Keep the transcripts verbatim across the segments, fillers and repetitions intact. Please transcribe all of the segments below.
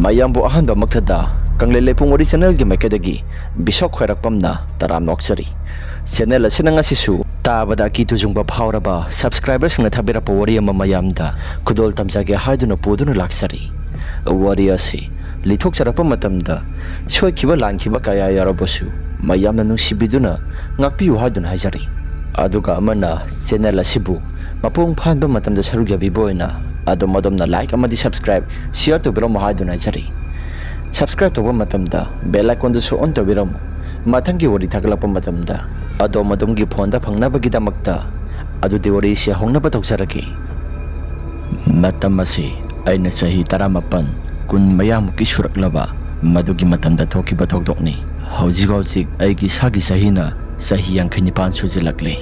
ꯃꯌꯥꯝꯕꯨ ꯑꯍꯥꯟꯕꯃꯛꯇꯗ ꯀꯪꯂꯩ ꯂꯩꯄꯨꯡ ꯋꯥꯔꯤ ꯆꯦꯅꯦꯜꯒꯤ ꯃꯥꯏꯀꯩꯗꯒꯤ ꯕꯤꯁꯣꯛ ꯈ꯭ꯋꯥꯏꯔꯥꯛꯄꯝꯅ ꯇꯔꯥꯝꯅ ꯑꯣꯛꯆꯔꯤ꯫ ꯆꯦꯅꯦꯜ ꯑꯁꯤꯅ ꯉꯁꯤꯁꯨ ꯇꯥꯕꯗ ꯑꯀꯤ ꯇꯨꯖꯨꯡꯕ ꯐꯥꯎꯔꯕ ꯁꯕꯁꯀ꯭ꯔꯥꯏꯕꯔꯁꯤꯡꯅ ꯊꯥꯕꯤꯔꯛꯄ ꯋꯥꯔꯤ ꯑꯃ ꯃꯌꯥꯝꯗ ꯈꯨꯗꯣꯜ ꯇꯝꯖꯒꯦ ꯍꯥꯏꯗꯨꯅ ꯄꯨꯗꯨꯅ ꯂꯥꯛꯆꯔꯤ꯫ ꯋꯥꯔꯤ ꯑꯁꯤ ꯂꯤꯊꯣꯛꯆꯔꯛꯄ ꯃꯇꯝꯗ ꯁꯣꯏꯈꯤꯕ ꯂꯥꯟꯈꯤꯕ ꯀꯌꯥ ꯌꯥꯎꯔꯕꯁꯨ ꯃꯌꯥꯝꯅ ꯅꯨꯡꯁꯤꯕꯤꯗꯨꯅ ꯉꯥꯛꯄꯤꯌꯨ ꯍꯥꯏꯗꯨꯅ ꯍꯥꯏꯖꯔꯤ꯫ ꯑꯗꯨꯒ ꯑꯃꯅ ꯆꯦꯅꯦꯜ ꯑꯁꯤꯕꯨ ꯃꯄꯨꯡ ꯐꯥꯍꯟꯕ ꯃꯇꯝꯗ ꯁꯔꯨꯛ ꯌꯥꯕꯤꯕ ꯑꯣꯏꯅ ꯑꯗꯣꯝ ꯑꯗꯣꯝꯅ ꯂꯥꯏꯛ ꯑꯃꯗꯤ ꯁꯕꯁꯀ꯭ꯔꯥꯏꯕ, ꯁꯤꯌꯔ ꯇꯧꯕꯤꯔꯝꯃꯨ ꯍꯥꯏꯗꯨꯅ ꯍꯥꯏꯖꯔꯤ꯫ ꯁꯕꯁꯀ꯭ꯔꯥꯏꯕ ꯇꯧꯕ ꯃꯇꯝꯗ ꯕꯦꯜ ꯑꯥꯏꯀꯣꯟꯗꯨꯁꯨ ꯑꯣꯟ ꯇꯧꯕꯤꯔꯝꯃꯨ꯫ ꯃꯊꯪꯒꯤ ꯋꯥꯔꯤ ꯊꯥꯒꯠꯂꯛꯄ ꯃꯇꯝꯗ ꯑꯗꯣꯝ ꯑꯗꯣꯝꯒꯤ ꯐꯣꯟꯗ ꯐꯪꯅꯕꯒꯤꯗꯃꯛꯇ ꯑꯗꯨꯗꯤ ꯋꯥꯔꯤꯁꯤ ꯍꯧꯅꯕ ꯇꯧꯖꯔꯒꯦ꯫ ꯃꯇꯝ ꯑꯁꯤ ꯑꯩꯅ ꯆꯍꯤ ꯇꯔꯥꯃꯥꯄꯟ, ꯀꯨꯟ ꯃꯌꯥꯃꯨꯛꯀꯤ ꯁꯨꯔꯛꯂꯕ ꯃꯗꯨꯒꯤ ꯃꯇꯝꯗ ꯊꯣꯛꯈꯤꯕ ꯊꯧꯗꯣꯛꯅꯤ꯫ ꯍꯧꯖꯤꯛ ꯍꯧꯖꯤꯛ ꯑꯩꯒꯤ ꯏꯁꯥꯒꯤ ꯆꯍꯤꯅ ꯆꯍꯤ ꯌꯥꯡꯈꯩ ꯅꯤꯄꯥꯟ ꯁꯨꯖꯤꯜꯂꯛꯂꯦ꯫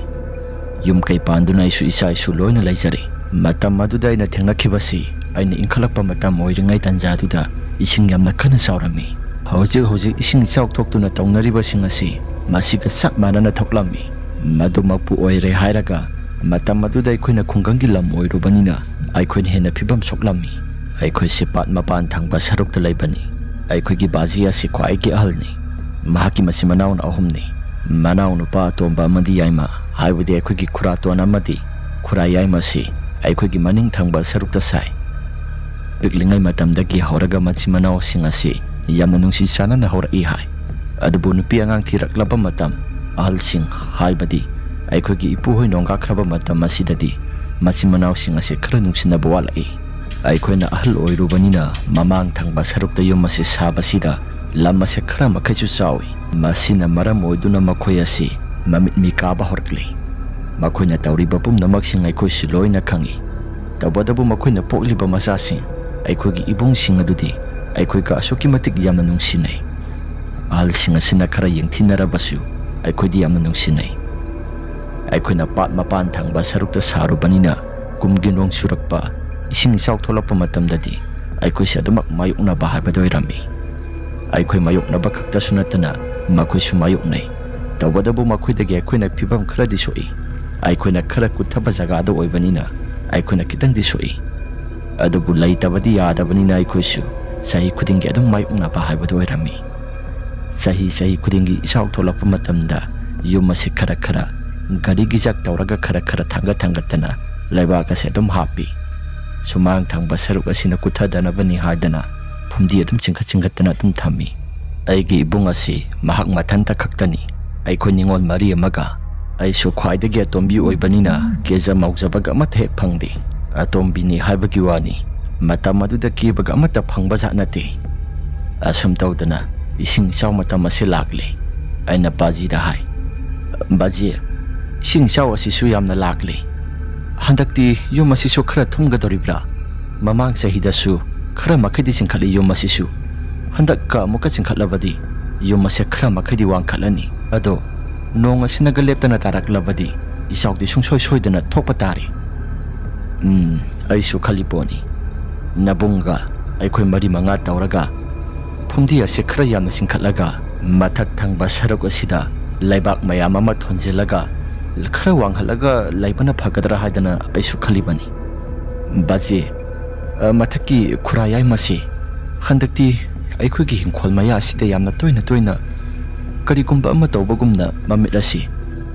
ꯌꯨꯝ ꯀꯩ ꯄꯥꯟꯗꯨꯅ ꯑꯩꯁꯨ ꯏꯆꯥ ꯏꯁꯨ ꯂꯣꯏꯅ ꯂꯩꯖꯔꯦ꯫ ꯃꯇꯝ ꯑꯗꯨꯗ ꯑꯩꯅ ꯊꯦꯡꯅꯈꯤꯕꯁꯤ ꯑꯩꯅ ꯏꯟꯈꯠꯂꯛꯄ ꯃꯇꯝ ꯑꯣꯏꯔꯤꯉꯩ ꯇꯥꯟꯖꯥꯗꯨꯗ ꯏꯁꯤꯡ ꯌꯥꯝꯅ ꯀꯟꯅ ꯆꯥꯎꯔꯝꯃꯤ꯫ ꯍꯧꯖꯤꯛ ꯍꯧꯖꯤꯛ ꯏꯁꯤꯡ ꯏꯆꯥꯎ ꯊꯣꯛꯇꯨꯅ ꯇꯧꯅꯔꯤꯕꯁꯤꯡ ꯑꯁꯤ ꯃꯁꯤꯒ ꯆꯞ ꯃꯥꯟꯅꯅ ꯊꯣꯛꯂꯝꯃꯤ꯫ ꯃꯗꯨꯃꯛꯄꯨ ꯑꯣꯏꯔꯦ ꯍꯥꯏꯔꯒ ꯃꯇꯝ ꯑꯗꯨꯗ ꯑꯩꯈꯣꯏꯅ ꯈꯨꯡꯒꯪꯒꯤ ꯂꯝ ꯑꯣꯏꯔꯨꯕꯅꯤꯅ ꯑꯩꯈꯣꯏꯅ ꯍꯦꯟꯅ ꯐꯤꯕꯝ ꯁꯣꯛꯂꯝꯃꯤ꯫ ꯑꯩꯈꯣꯏꯁꯤ ꯄꯥꯠ ꯃꯄꯥꯟ ꯊꯪꯕ ꯁꯔꯨꯛꯇ ꯂꯩꯕꯅꯤ꯫ ꯑꯩꯈꯣꯏꯒꯤ ꯕꯥꯖꯤ ꯑꯁꯤ ꯈ꯭ꯋꯥꯏꯒꯤ ꯑꯍꯜꯅꯤ꯫ ꯃꯍꯥꯛꯀꯤ ꯃꯆꯤꯟ ꯃꯅꯥꯎꯅ ꯑꯍꯨꯝꯅꯤ꯫ ꯃꯅꯥꯎꯅꯨꯄꯥ ꯑꯇꯣꯝꯕ ꯑꯃꯗꯤ ꯌꯥꯏꯃ, ꯍꯥꯏꯕꯗꯤ ꯑꯩꯈꯣꯏꯒꯤ ꯈꯨꯔꯥꯇꯣꯟ ꯑꯃꯗꯤ ꯈꯨꯔꯥ ꯌꯥꯏꯃꯁꯤ ꯑꯩꯈꯣꯏꯒꯤ ꯃꯅꯤꯡ ꯊꯪꯕ ꯁꯔꯨꯛꯇ ꯁꯥꯏ꯫ ꯄꯤꯛꯂꯤꯉꯩ ꯃꯇꯝꯗꯒꯤ ꯍꯧꯔꯒ ꯃꯆꯤꯟ ꯃꯅꯥꯎꯁꯤꯡ ꯑꯁꯤ ꯌꯥꯝꯅ ꯅꯨꯡꯁꯤ ꯆꯥꯟꯅꯅ ꯍꯧꯔꯛꯏ ꯍꯥꯏ꯫ ꯑꯗꯨꯕꯨ ꯅꯨꯄꯤ ꯑꯉꯥꯡ ꯊꯤꯔꯛꯂꯕ ꯃꯇꯝ, ꯑꯍꯜꯁꯤꯡ ꯍꯥꯏꯕꯗꯤ ꯑꯩꯈꯣꯏꯒꯤ ꯏꯄꯨꯍꯣꯏ ꯅꯣꯡꯒꯥꯈ꯭ꯔꯕ ꯃꯇꯝ ꯑꯁꯤꯗꯗꯤ ꯃꯆꯤꯟ ꯃꯅꯥꯎꯁꯤꯡ ꯑꯁꯤ ꯈꯔ ꯅꯨꯡꯁꯤꯅꯕ ꯋꯥꯠꯂꯛꯏ꯫ ꯑꯩꯈꯣꯏꯅ ꯑꯍꯜ ꯑꯣꯏꯔꯨꯕꯅꯤꯅ ꯃꯃꯥꯡ ꯊꯪꯕ ꯁꯔꯨꯛꯇ ꯌꯨꯝ ꯑꯁꯤ ꯁꯥꯕꯁꯤꯗ ꯂꯝ ꯑꯁꯤ ꯈꯔ ꯃꯈꯩꯁꯨ ꯆꯥꯎꯏ꯫ ꯃꯁꯤꯅ ꯃꯔꯝ ꯑꯣꯏꯗꯨꯅ ꯃꯈꯣꯏ ꯑꯁꯤ ꯃꯃꯤꯠ ꯃꯤꯀꯥꯕ ꯍꯧꯔꯛꯂꯤ꯫ ꯃꯈꯣꯏꯅ ꯇꯧꯔꯤꯕ ꯄꯨꯝꯅꯃꯛꯁꯤꯡ ꯑꯩꯈꯣꯏꯁꯨ ꯂꯣꯏꯅ ꯈꯪꯏ꯫ ꯇꯧꯕꯇꯕꯨ ꯃꯈꯣꯏꯅ ꯄꯣꯛꯂꯤꯕ ꯃꯆꯥꯁꯤꯡ, ꯑꯩꯈꯣꯏꯒꯤ ꯏꯕꯨꯡꯁꯤꯡ ꯑꯗꯨꯗꯤ ꯑꯩꯈꯣꯏꯒ ꯑꯁꯨꯛꯀꯤ ꯃꯇꯤꯛ ꯌꯥꯝꯅ ꯅꯨꯡꯁꯤꯅꯩ꯫ ꯑꯍꯜꯁꯤꯡ ꯑꯁꯤꯅ ꯈꯔ ꯌꯦꯡꯊꯤꯅꯔꯕꯁꯨ ꯑꯩꯈꯣꯏꯗꯤ ꯌꯥꯝꯅ ꯅꯨꯡꯁꯤꯅꯩ꯫ ꯑꯩꯈꯣꯏꯅ ꯄꯥꯠ ꯃꯄꯥꯟ ꯊꯪꯕ ꯁꯔꯨꯛꯇ ꯁꯥꯔꯨꯕꯅꯤꯅ ꯀꯨꯝꯒꯤ ꯅꯣꯡ ꯆꯨꯔꯛꯄ, ꯏꯁꯤꯡ ꯏꯆꯥꯎ ꯊꯣꯛꯂꯛꯄ ꯃꯇꯝꯗꯗꯤ ꯑꯩꯈꯣꯏꯁꯦ ꯑꯗꯨꯃꯛ ꯃꯥꯌꯣꯛꯅꯕ ꯍꯥꯏꯕꯗꯨ ꯑꯣꯏꯔꯝꯃꯤ꯫ ꯑꯩꯈꯣꯏ ꯃꯥꯌꯣꯛꯅꯕ ꯈꯛꯇꯁꯨ ꯅꯠꯇꯅ ꯃꯈꯣꯏꯁꯨ ꯃꯥꯌꯣꯛꯅꯩ꯫ ꯇꯧꯕꯇꯕꯨ ꯃꯈꯣꯏꯗꯒꯤ ꯑꯩꯈꯣꯏꯅ ꯐꯤꯕꯝ ꯈꯔꯗꯤ ꯁꯣꯛꯏ꯫ ꯑꯩꯈꯣꯏꯅ ꯈꯔ ꯀꯨꯠꯊꯕ ꯖꯒꯥꯗ ꯑꯣꯏꯕꯅꯤꯅ ꯑꯩꯈꯣꯏꯅ ꯈꯤꯇꯪꯗꯤ ꯁꯣꯛꯏ꯫ ꯑꯗꯨꯕꯨ ꯂꯩꯇꯕꯗꯤ ꯌꯥꯗꯕꯅꯤꯅ ꯑꯩꯈꯣꯏꯁꯨ ꯆꯍꯤ ꯈꯨꯗꯤꯡꯒꯤ ꯑꯗꯨꯝ ꯃꯥꯌꯣꯛꯅꯕ ꯍꯥꯏꯕꯗꯨ ꯑꯣꯏꯔꯝꯃꯤ꯫ ꯆꯍꯤ ꯆꯍꯤ ꯈꯨꯗꯤꯡꯒꯤ ꯏꯆꯥꯎ ꯊꯣꯛꯂꯛꯄ ꯃꯇꯝꯗ ꯌꯨꯝ ꯑꯁꯤ ꯈꯔ ꯈꯔ ꯒꯥꯔꯤꯒꯤ ꯖꯛ ꯇꯧꯔꯒ ꯈꯔ ꯈꯔ ꯊꯥꯡꯒꯠ ꯊꯥꯡꯒꯠꯇꯅ ꯂꯩꯕꯥꯛ ꯑꯁꯤ ꯑꯗꯨꯝ ꯍꯥꯞꯄꯤ꯫ ꯁꯨꯃꯥꯡ ꯊꯪꯕ ꯁꯔꯨꯛ ꯑꯁꯤꯅ ꯀꯨꯠꯊꯗꯅꯕꯅꯤ ꯍꯥꯏꯗꯅ ꯐꯨꯝꯗꯤ ꯑꯗꯨꯝ ꯆꯤꯡꯈꯠ ꯆꯤꯡꯈꯠꯇꯅ ꯑꯗꯨꯝ ꯊꯝꯃꯤ꯫ ꯑꯩꯒꯤ ꯏꯕꯨꯡ ꯑꯁꯤ ꯃꯍꯥꯛ ꯃꯊꯟꯇ ꯈꯛꯇꯅꯤ꯫ ꯑꯩꯈꯣꯏ ꯅꯤꯉꯣꯜ ꯃꯔꯤ ꯑꯃꯒ꯫ ꯑꯩꯁꯨ ꯈ꯭ꯋꯥꯏꯗꯒꯤ ꯑꯇꯣꯝꯕꯤ ꯑꯣꯏꯕꯅꯤꯅ ꯀꯦꯖ ꯃꯥꯎꯖꯕꯒ ꯑꯃꯠꯇ ꯍꯦꯛ ꯐꯪꯗꯦ꯫ ꯑꯇꯣꯝꯕꯤꯅꯤ ꯍꯥꯏꯕꯒꯤ ꯋꯥꯅꯤ, ꯃꯇꯝ ꯑꯗꯨꯗ ꯀꯦꯕꯒ ꯑꯃꯠꯇ ꯐꯪꯕ ꯖꯥꯠ ꯅꯠꯇꯦ꯫ ꯑꯁꯨꯝ ꯇꯧꯗꯅ ꯏꯁꯤꯡ ꯏꯆꯥꯎ ꯃꯇꯝ ꯑꯁꯤ ꯂꯥꯛꯂꯦ꯫ ꯑꯩꯅ ꯕꯥꯖꯤꯗ ꯍꯥꯏ, "ꯕꯥꯖꯤ, ꯏꯁꯤꯡ ꯏꯆꯥꯎ ꯑꯁꯤꯁꯨ ꯌꯥꯝꯅ ꯂꯥꯛꯂꯦ꯫ ꯍꯟꯗꯛꯇꯤ ꯌꯨꯝ ꯑꯁꯤꯁꯨ ꯈꯔ ꯊꯨꯝꯒꯗꯧꯔꯤꯕ꯭ꯔꯥ? ꯃꯃꯥꯡ ꯆꯍꯤꯗꯁꯨ ꯈꯔ ꯃꯈꯩꯗꯤ ꯆꯤꯡꯈꯠꯂꯤ ꯌꯨꯝ ꯑꯁꯤꯁꯨ꯫ ꯍꯟꯗꯛꯀ ꯑꯃꯨꯛꯀ ꯆꯤꯡꯈꯠꯂꯕꯗꯤ ꯌꯨꯝ ꯑꯁꯦ ꯈꯔ ꯃꯈꯩꯗꯤ ꯋꯥꯡꯈꯠꯂꯅꯤ꯫ ꯑꯗꯣ ꯅꯣꯡ ꯑꯁꯤꯅꯒ ꯂꯦꯞꯇꯅ ꯇꯥꯔꯛꯂꯕꯗꯤ ꯏꯆꯥꯎꯗꯤ ꯁꯨꯡꯁꯣꯏ ꯁꯣꯏꯗꯅ ꯊꯣꯛꯄ ꯇꯥꯔꯦ꯫" ꯎꯝ, ꯑꯩꯁꯨ ꯈꯜꯂꯤ ꯄꯣꯠꯅꯤ꯫ ꯅꯕꯨꯡꯒ ꯑꯩꯈꯣꯏ ꯃꯔꯤ ꯃꯉꯥ ꯇꯧꯔꯒ ꯐꯨꯝꯗꯤ ꯑꯁꯤ ꯈꯔ ꯌꯥꯝꯅ ꯆꯤꯡꯈꯠꯂꯒ ꯃꯊꯛ ꯊꯪꯕ ꯁꯔꯨꯛ ꯑꯁꯤꯗ ꯂꯩꯕꯥꯛ ꯃꯌꯥꯝ ꯑꯃ ꯊꯣꯟꯖꯤꯜꯂꯒ ꯈꯔ ꯋꯥꯡꯍꯜꯂꯒ ꯂꯩꯕꯅ ꯐꯒꯗ꯭ꯔꯥ ꯍꯥꯏꯗꯅ ꯑꯩꯁꯨ ꯈꯜꯂꯤꯕꯅꯤ꯫ ꯕꯥꯖꯤ, ꯑ, ꯃꯊꯛꯀꯤ ꯈꯨꯔꯥ ꯌꯥꯏꯃꯁꯤ ꯍꯟꯗꯛꯇꯤ ꯑꯩꯈꯣꯏꯒꯤ ꯏꯪꯈꯣꯜ ꯃꯌꯥ ꯑꯁꯤꯗ ꯌꯥꯝꯅ ꯇꯣꯏꯅ ꯇꯣꯏꯅ ꯀꯔꯤꯒꯨꯝꯕ ꯑꯃ ꯇꯧꯕꯒꯨꯝꯅ ꯃꯃꯤꯠ ꯑꯁꯤ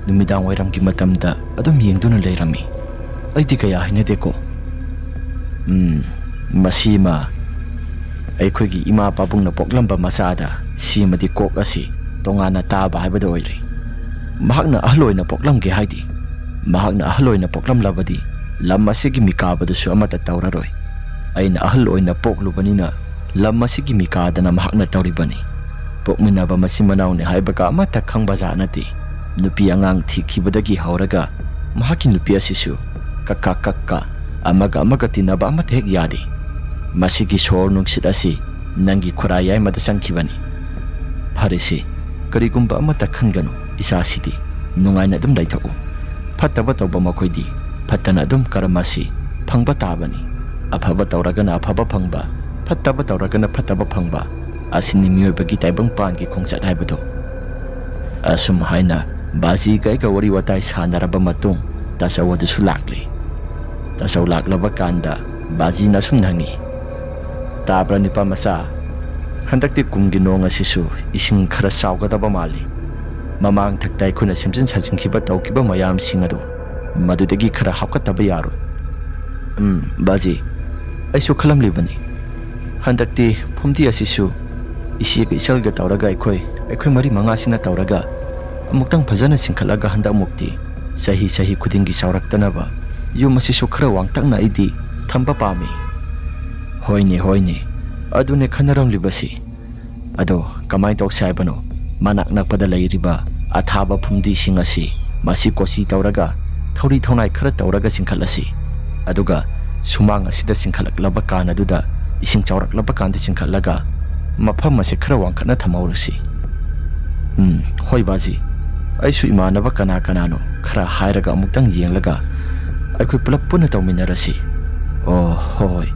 ꯅꯨꯃꯤꯗꯥꯡ ꯋꯥꯏꯔꯝꯒꯤ ꯃꯇꯝꯗ ꯑꯗꯨꯝ ꯌꯦꯡꯗꯨꯅ ꯂꯩꯔꯝꯃꯤ꯫ ꯑꯩꯗꯤ ꯀꯌꯥ ꯍꯩꯅꯗꯦꯀꯣ꯫ ꯎꯝ, ꯃꯁꯤꯃ ꯑꯩꯈꯣꯏꯒꯤ ꯏꯃꯥ ꯄꯥꯕꯨꯡꯅ ꯄꯣꯛꯂꯝꯕ ꯃꯆꯥꯗ ꯁꯤꯃꯗꯤ ꯀꯣꯛ ꯑꯁꯤ ꯇꯣꯉꯥꯟꯅ ꯇꯥꯕ ꯍꯥꯏꯕꯗꯨ ꯑꯣꯏꯔꯦ꯫ ꯃꯍꯥꯛꯅ ꯑꯍꯜ ꯑꯣꯏꯅ ꯄꯣꯛꯂꯝꯒꯦ ꯍꯥꯏꯗꯤ, ꯃꯍꯥꯛꯅ ꯑꯍꯜ ꯑꯣꯏꯅ ꯄꯣꯛꯂꯝꯂꯕꯗꯤ ꯂꯝ ꯑꯁꯤꯒꯤ ꯃꯤꯀꯥꯕꯗꯨꯁꯨ ꯑꯃꯠꯇ ꯇꯧꯔꯔꯣꯏ꯫ ꯑꯩꯅ ꯑꯍꯜ ꯑꯣꯏꯅ ꯄꯣꯛꯂꯨꯕꯅꯤꯅ ꯂꯝ ꯑꯁꯤꯒꯤ ꯃꯤꯀꯥꯗꯅ ꯃꯍꯥꯛꯅ ꯇꯧꯔꯤꯕꯅꯤ꯫ ꯄꯣꯛꯃꯤꯟꯅꯕ ꯃꯆꯤꯟ ꯃꯅꯥꯎꯅꯤ ꯍꯥꯏꯕꯒ ꯑꯃꯠꯇ ꯈꯪꯕ ꯖꯥꯠ ꯅꯠꯇꯦ꯫ ꯅꯨꯄꯤ ꯑꯉꯥꯡ ꯊꯤꯈꯤꯕꯗꯒꯤ ꯍꯧꯔꯒ ꯃꯍꯥꯛꯀꯤ ꯅꯨꯄꯤ ꯑꯁꯤꯁꯨ ꯀꯛꯀꯥ ꯀꯛꯀꯥ ꯑꯃꯒ ꯑꯃꯒ ꯇꯤꯟꯅꯕ ꯑꯃꯠꯇ ꯍꯦꯛ ꯌꯥꯗꯦ꯫ ꯃꯁꯤꯒꯤ ꯁꯣꯔ ꯅꯨꯡꯁꯤꯠ ꯑꯁꯤ ꯅꯪꯒꯤ ꯈꯨꯔꯥ ꯌꯥꯏꯃꯗ ꯆꯪꯈꯤꯕꯅꯤ꯫ ꯐꯔꯦꯁꯦ, ꯀꯔꯤꯒꯨꯝꯕ ꯑꯃꯠꯇ ꯈꯟꯒꯅꯨ, ꯏꯆꯥꯁꯤꯗꯤ ꯅꯨꯡꯉꯥꯏꯅ ꯑꯗꯨꯝ ꯂꯩꯊꯣꯛꯎ꯫ ꯐꯠꯇꯕ ꯇꯧꯕ ꯃꯈꯣꯏꯗꯤ ꯐꯠꯇꯅ ꯑꯗꯨꯝ ꯀꯔꯝ ꯑꯁꯤ ꯐꯪꯕ ꯇꯥꯕꯅꯤ꯫ ꯑꯐꯕ ꯇꯧꯔꯒꯅ ꯑꯐꯕ ꯐꯪꯕ, ꯐꯠꯇꯕ ꯇꯧꯔꯒꯅ ꯐꯠꯇꯕ ꯐꯪꯕ, ꯑꯁꯤꯅꯤ ꯃꯤꯑꯣꯏꯕꯒꯤ ꯇꯥꯏꯕꯪꯄꯥꯟꯒꯤ ꯈꯣꯡꯆꯠ ꯍꯥꯏꯕꯗꯨ꯫ ꯑꯁꯨꯝ ꯍꯥꯏꯅ ꯕꯥꯖꯤꯒ ꯑꯩꯒ ꯋꯥꯔꯤ ꯋꯥꯇꯥꯏ ꯁꯥꯟꯅꯔꯕ ꯃꯇꯨꯡ ꯇꯥꯆꯧ ꯑꯗꯨꯁꯨ ꯂꯥꯛꯂꯦ꯫ ꯇꯥꯆꯧ ꯂꯥꯛꯂꯕ ꯀꯥꯟꯗ ꯕꯥꯖꯤꯅ ꯑꯁꯨꯝꯅ ꯍꯪꯉꯤ, "ꯇꯥꯕ꯭ꯔꯥ, ꯅꯨꯄꯥ ꯃꯆꯥ? ꯍꯟꯗꯛꯇꯤ ꯀꯨꯝꯒꯤ ꯅꯣꯡ ꯑꯁꯤꯁꯨ ꯏꯁꯤꯡ ꯈꯔ ꯆꯥꯎꯒꯗꯕ ꯃꯥꯜꯂꯤ꯫ ꯃꯃꯥꯡ ꯊꯛꯇ ꯑꯩꯈꯣꯏꯅ ꯁꯦꯝꯖꯤꯟ ꯁꯥꯖꯤꯟꯈꯤꯕ ꯇꯧꯈꯤꯕ ꯃꯌꯥꯝꯁꯤꯡ ꯑꯗꯨ ꯃꯗꯨꯗꯒꯤ ꯈꯔ ꯍꯥꯞꯀꯠꯇꯕ ꯌꯥꯔꯣꯏ꯫" "ꯎꯝ, ꯕꯥꯖꯤ, ꯑꯩꯁꯨ ꯈꯜꯂꯝꯂꯤꯕꯅꯤ꯫ ꯍꯟꯗꯛꯇꯤ ꯐꯨꯝꯗꯤ ꯑꯁꯤꯁꯨ ꯏꯆꯦꯒ ꯏꯆꯜꯒ ꯇꯧꯔꯒ ꯑꯩꯈꯣꯏ, ꯑꯩꯈꯣꯏ ꯃꯔꯤ ꯃꯉꯥꯁꯤꯅ ꯇꯧꯔꯒ ꯑꯃꯨꯛꯇꯪ ꯐꯖꯅ ꯆꯤꯡꯈꯠꯂꯒ ꯍꯟꯗꯛꯃꯨꯛꯇꯤ ꯆꯍꯤ ꯆꯍꯤ ꯈꯨꯗꯤꯡꯒꯤ ꯆꯥꯎꯔꯛꯇꯅꯕ ꯌꯨꯝ ꯑꯁꯤꯁꯨ ꯈꯔ ꯋꯥꯡꯇꯛꯅ ꯑꯩꯗꯤ ꯊꯝꯕ ꯄꯥꯝꯃꯤ꯫" "ꯍꯣꯏꯅꯦ, ꯍꯣꯏꯅꯦ, ꯑꯗꯨꯅꯦ ꯈꯟꯅꯔꯝꯂꯤꯕꯁꯤ꯫ ꯑꯗꯣ ꯀꯃꯥꯏꯅ ꯇꯧꯁꯦ ꯍꯥꯏꯕꯅꯣ? ꯃꯅꯥꯛ ꯅꯛꯄꯗ ꯂꯩꯔꯤꯕ ꯑꯊꯥꯕ ꯐꯨꯝꯗꯤꯁꯤꯡ ꯑꯁꯤ ꯃꯁꯤ ꯀꯣꯆꯤ ꯇꯧꯔꯒ, ꯊꯧꯔꯤ ꯊꯧꯅꯥꯏ ꯈꯔ ꯇꯧꯔꯒ ꯆꯤꯡꯈꯠꯂꯁꯤ꯫ ꯑꯗꯨꯒ ꯁꯨꯃꯥꯡ ꯑꯁꯤꯗ ꯆꯤꯡꯈꯠꯂꯛꯂꯕ ꯀꯥꯟ ꯑꯗꯨꯗ, ꯏꯁꯤꯡ ꯆꯥꯎꯔꯛꯂꯕ ꯀꯥꯟꯗ ꯆꯤꯡꯈꯠꯂꯒ ꯃꯐꯝ ꯑꯁꯦ ꯈꯔ ꯋꯥꯡꯈꯠꯅ ꯊꯝꯍꯧꯔꯁꯤ꯫" "ꯎꯝ, ꯍꯣꯏ ꯕꯥꯖꯤ, ꯑꯩꯁꯨ ꯏꯃꯥꯟꯅꯕ ꯀꯅꯥ ꯀꯅꯥꯅꯣ ꯈꯔ ꯍꯥꯏꯔꯒ ꯑꯃꯨꯛꯇꯪ ꯌꯦꯡꯂꯒ ꯑꯩꯈꯣꯏ ꯄꯨꯂꯞ ꯄꯨꯟꯅ ꯇꯧꯃꯤꯟꯅꯔꯁꯤ꯫" "ꯑꯣ, ꯍꯣꯏ, ꯍꯣꯏ,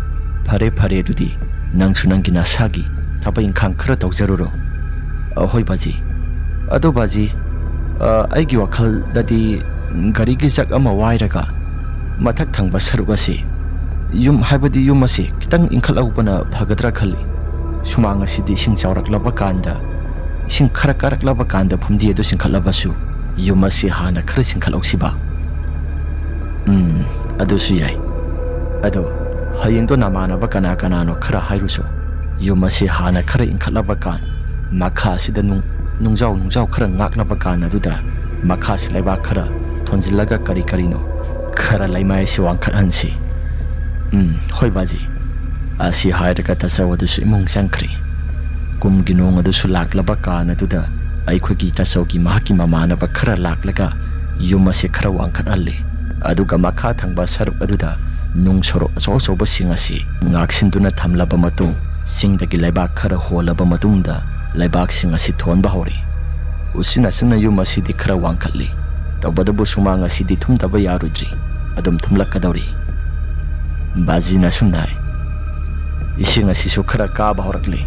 ꯐꯔꯦ, ꯐꯔꯦ, ꯑꯗꯨꯗꯤ ꯅꯪꯁꯨ ꯅꯪꯒꯤ ꯅꯁꯥꯒꯤ ꯊꯕꯛ ꯏꯪꯈꯥꯡ ꯈꯔ ꯇꯧꯖꯔꯨꯔꯣ꯫" "ꯑ, ꯍꯣꯏ ꯕꯥꯖꯤ꯫ ꯑꯗꯣ ꯕꯥꯖꯤ, ꯑ, ꯑꯩꯒꯤ ꯋꯥꯈꯜꯗꯗꯤ ꯒꯥꯔꯤꯒꯤ ꯖꯛ ꯑꯃ ꯋꯥꯏꯔꯒ ꯃꯊꯛ ꯊꯪꯕ ꯁꯔꯨꯛ ꯑꯁꯤ, ꯌꯨꯝ, ꯍꯥꯏꯕꯗꯤ ꯌꯨꯝ ꯑꯁꯤ ꯈꯤꯇꯪ ꯏꯟꯈꯠꯍꯧꯕꯅ ꯐꯒꯗ꯭ꯔꯥ ꯈꯜꯂꯤ꯫ ꯁꯨꯃꯥꯡ ꯑꯁꯤꯗꯤ ꯏꯁꯤꯡ ꯆꯥꯎꯔꯛꯂꯕ ꯀꯥꯟꯗ, ꯏꯁꯤꯡ ꯈꯔ ꯀꯥꯔꯛꯂꯕ ꯀꯥꯟꯗ ꯐꯨꯝꯗꯤ ꯑꯗꯨ ꯆꯤꯡꯈꯠꯂꯕꯁꯨ ꯌꯨꯝ ꯑꯁꯤ ꯍꯥꯟꯅ ꯈꯔ ꯆꯤꯡꯈꯠꯍꯧꯁꯤꯕ꯫" "ꯎꯝ, ꯑꯗꯨꯁꯨ ꯌꯥꯏ꯫ ꯑꯗꯣ ꯍꯌꯦꯡꯗꯣ ꯅꯃꯥꯟꯅꯕ ꯀꯅꯥ ꯀꯅꯥꯅꯣ ꯈꯔ ꯍꯥꯏꯔꯨꯁꯨ꯫ ꯌꯨꯝ ꯑꯁꯤ ꯍꯥꯟꯅ ꯈꯔ ꯏꯟꯈꯠꯂꯕ ꯀꯥꯟ, ꯃꯈꯥ ꯑꯁꯤꯗ ꯅꯨꯡ-, ꯅꯨꯡꯖꯥꯎ ꯅꯨꯡꯖꯥꯎ ꯈꯔ ꯉꯥꯛꯂꯕ ꯀꯥꯟ ꯑꯗꯨꯗ ꯃꯈꯥꯁꯤ ꯂꯩꯕꯥꯛ ꯈꯔ ꯊꯣꯟꯖꯤꯜꯂꯒ ꯀꯔꯤ ꯀꯔꯤꯅꯣ ꯈꯔ ꯂꯩꯃꯥꯏ ꯑꯁꯤ ꯋꯥꯡꯈꯠꯍꯟꯁꯤ꯫" "ꯎꯝ, ꯍꯣꯏ ꯕꯥꯖꯤ꯫" ꯑꯁꯤ ꯍꯥꯏꯔꯒ ꯇꯥꯆꯧ ꯑꯗꯨꯁꯨ ꯏꯃꯨꯡ ꯆꯪꯈ꯭ꯔꯦ꯫ ꯀꯨꯝꯒꯤ ꯅꯣꯡ ꯑꯗꯨꯁꯨ ꯂꯥꯛꯂꯕ ꯀꯥꯟ ꯑꯗꯨꯗ ꯑꯩꯈꯣꯏꯒꯤ ꯇꯥꯆꯧꯒꯤ ꯃꯍꯥꯛꯀꯤ ꯃꯃꯥꯟꯅꯕ ꯈꯔ ꯂꯥꯛꯂꯒ ꯌꯨꯝ ꯑꯁꯤ ꯈꯔ ꯋꯥꯡꯈꯠꯍꯜꯂꯤ꯫ ꯑꯗꯨꯒ ꯃꯈꯥ ꯊꯪꯕ ꯁꯔꯨꯛ ꯑꯗꯨꯗ ꯅꯨꯡ ꯁꯣꯔꯣꯛ ꯑꯆꯧ ꯑꯆꯧꯕꯁꯤꯡ ꯑꯁꯤ ꯉꯥꯛꯁꯤꯟꯗꯨꯅ ꯊꯝꯂꯕ ꯃꯇꯨꯡ, ꯆꯤꯡꯗꯒꯤ ꯂꯩꯕꯥꯛ ꯈꯔ ꯍꯣꯜꯂꯕ ꯃꯇꯨꯡꯗ ꯂꯩꯕꯥꯛꯁꯤꯡ ꯑꯁꯤ ꯊꯣꯟꯕ ꯍꯧꯔꯤ꯫ ꯎꯆꯤꯟ ꯅꯥꯆꯤꯟꯅ ꯌꯨꯝ ꯑꯁꯤꯗꯤ ꯈꯔ ꯋꯥꯡꯈꯠꯂꯤ꯫ ꯇꯧꯕꯇꯕꯨ ꯁꯨꯃꯥꯡ ꯑꯁꯤꯗꯤ ꯊꯨꯝꯗꯕ ꯌꯥꯔꯣꯏꯗ꯭ꯔꯤ꯫ ꯑꯗꯨꯝ ꯊꯨꯝꯂꯛꯀꯗꯧꯔꯤ꯫ ꯕꯥꯖꯤꯅ ꯑꯁꯨꯝꯅ ꯍꯥꯏ, "ꯏꯁꯤꯡ ꯑꯁꯤꯁꯨ ꯈꯔ ꯀꯥꯕ ꯍꯧꯔꯛꯂꯤ꯫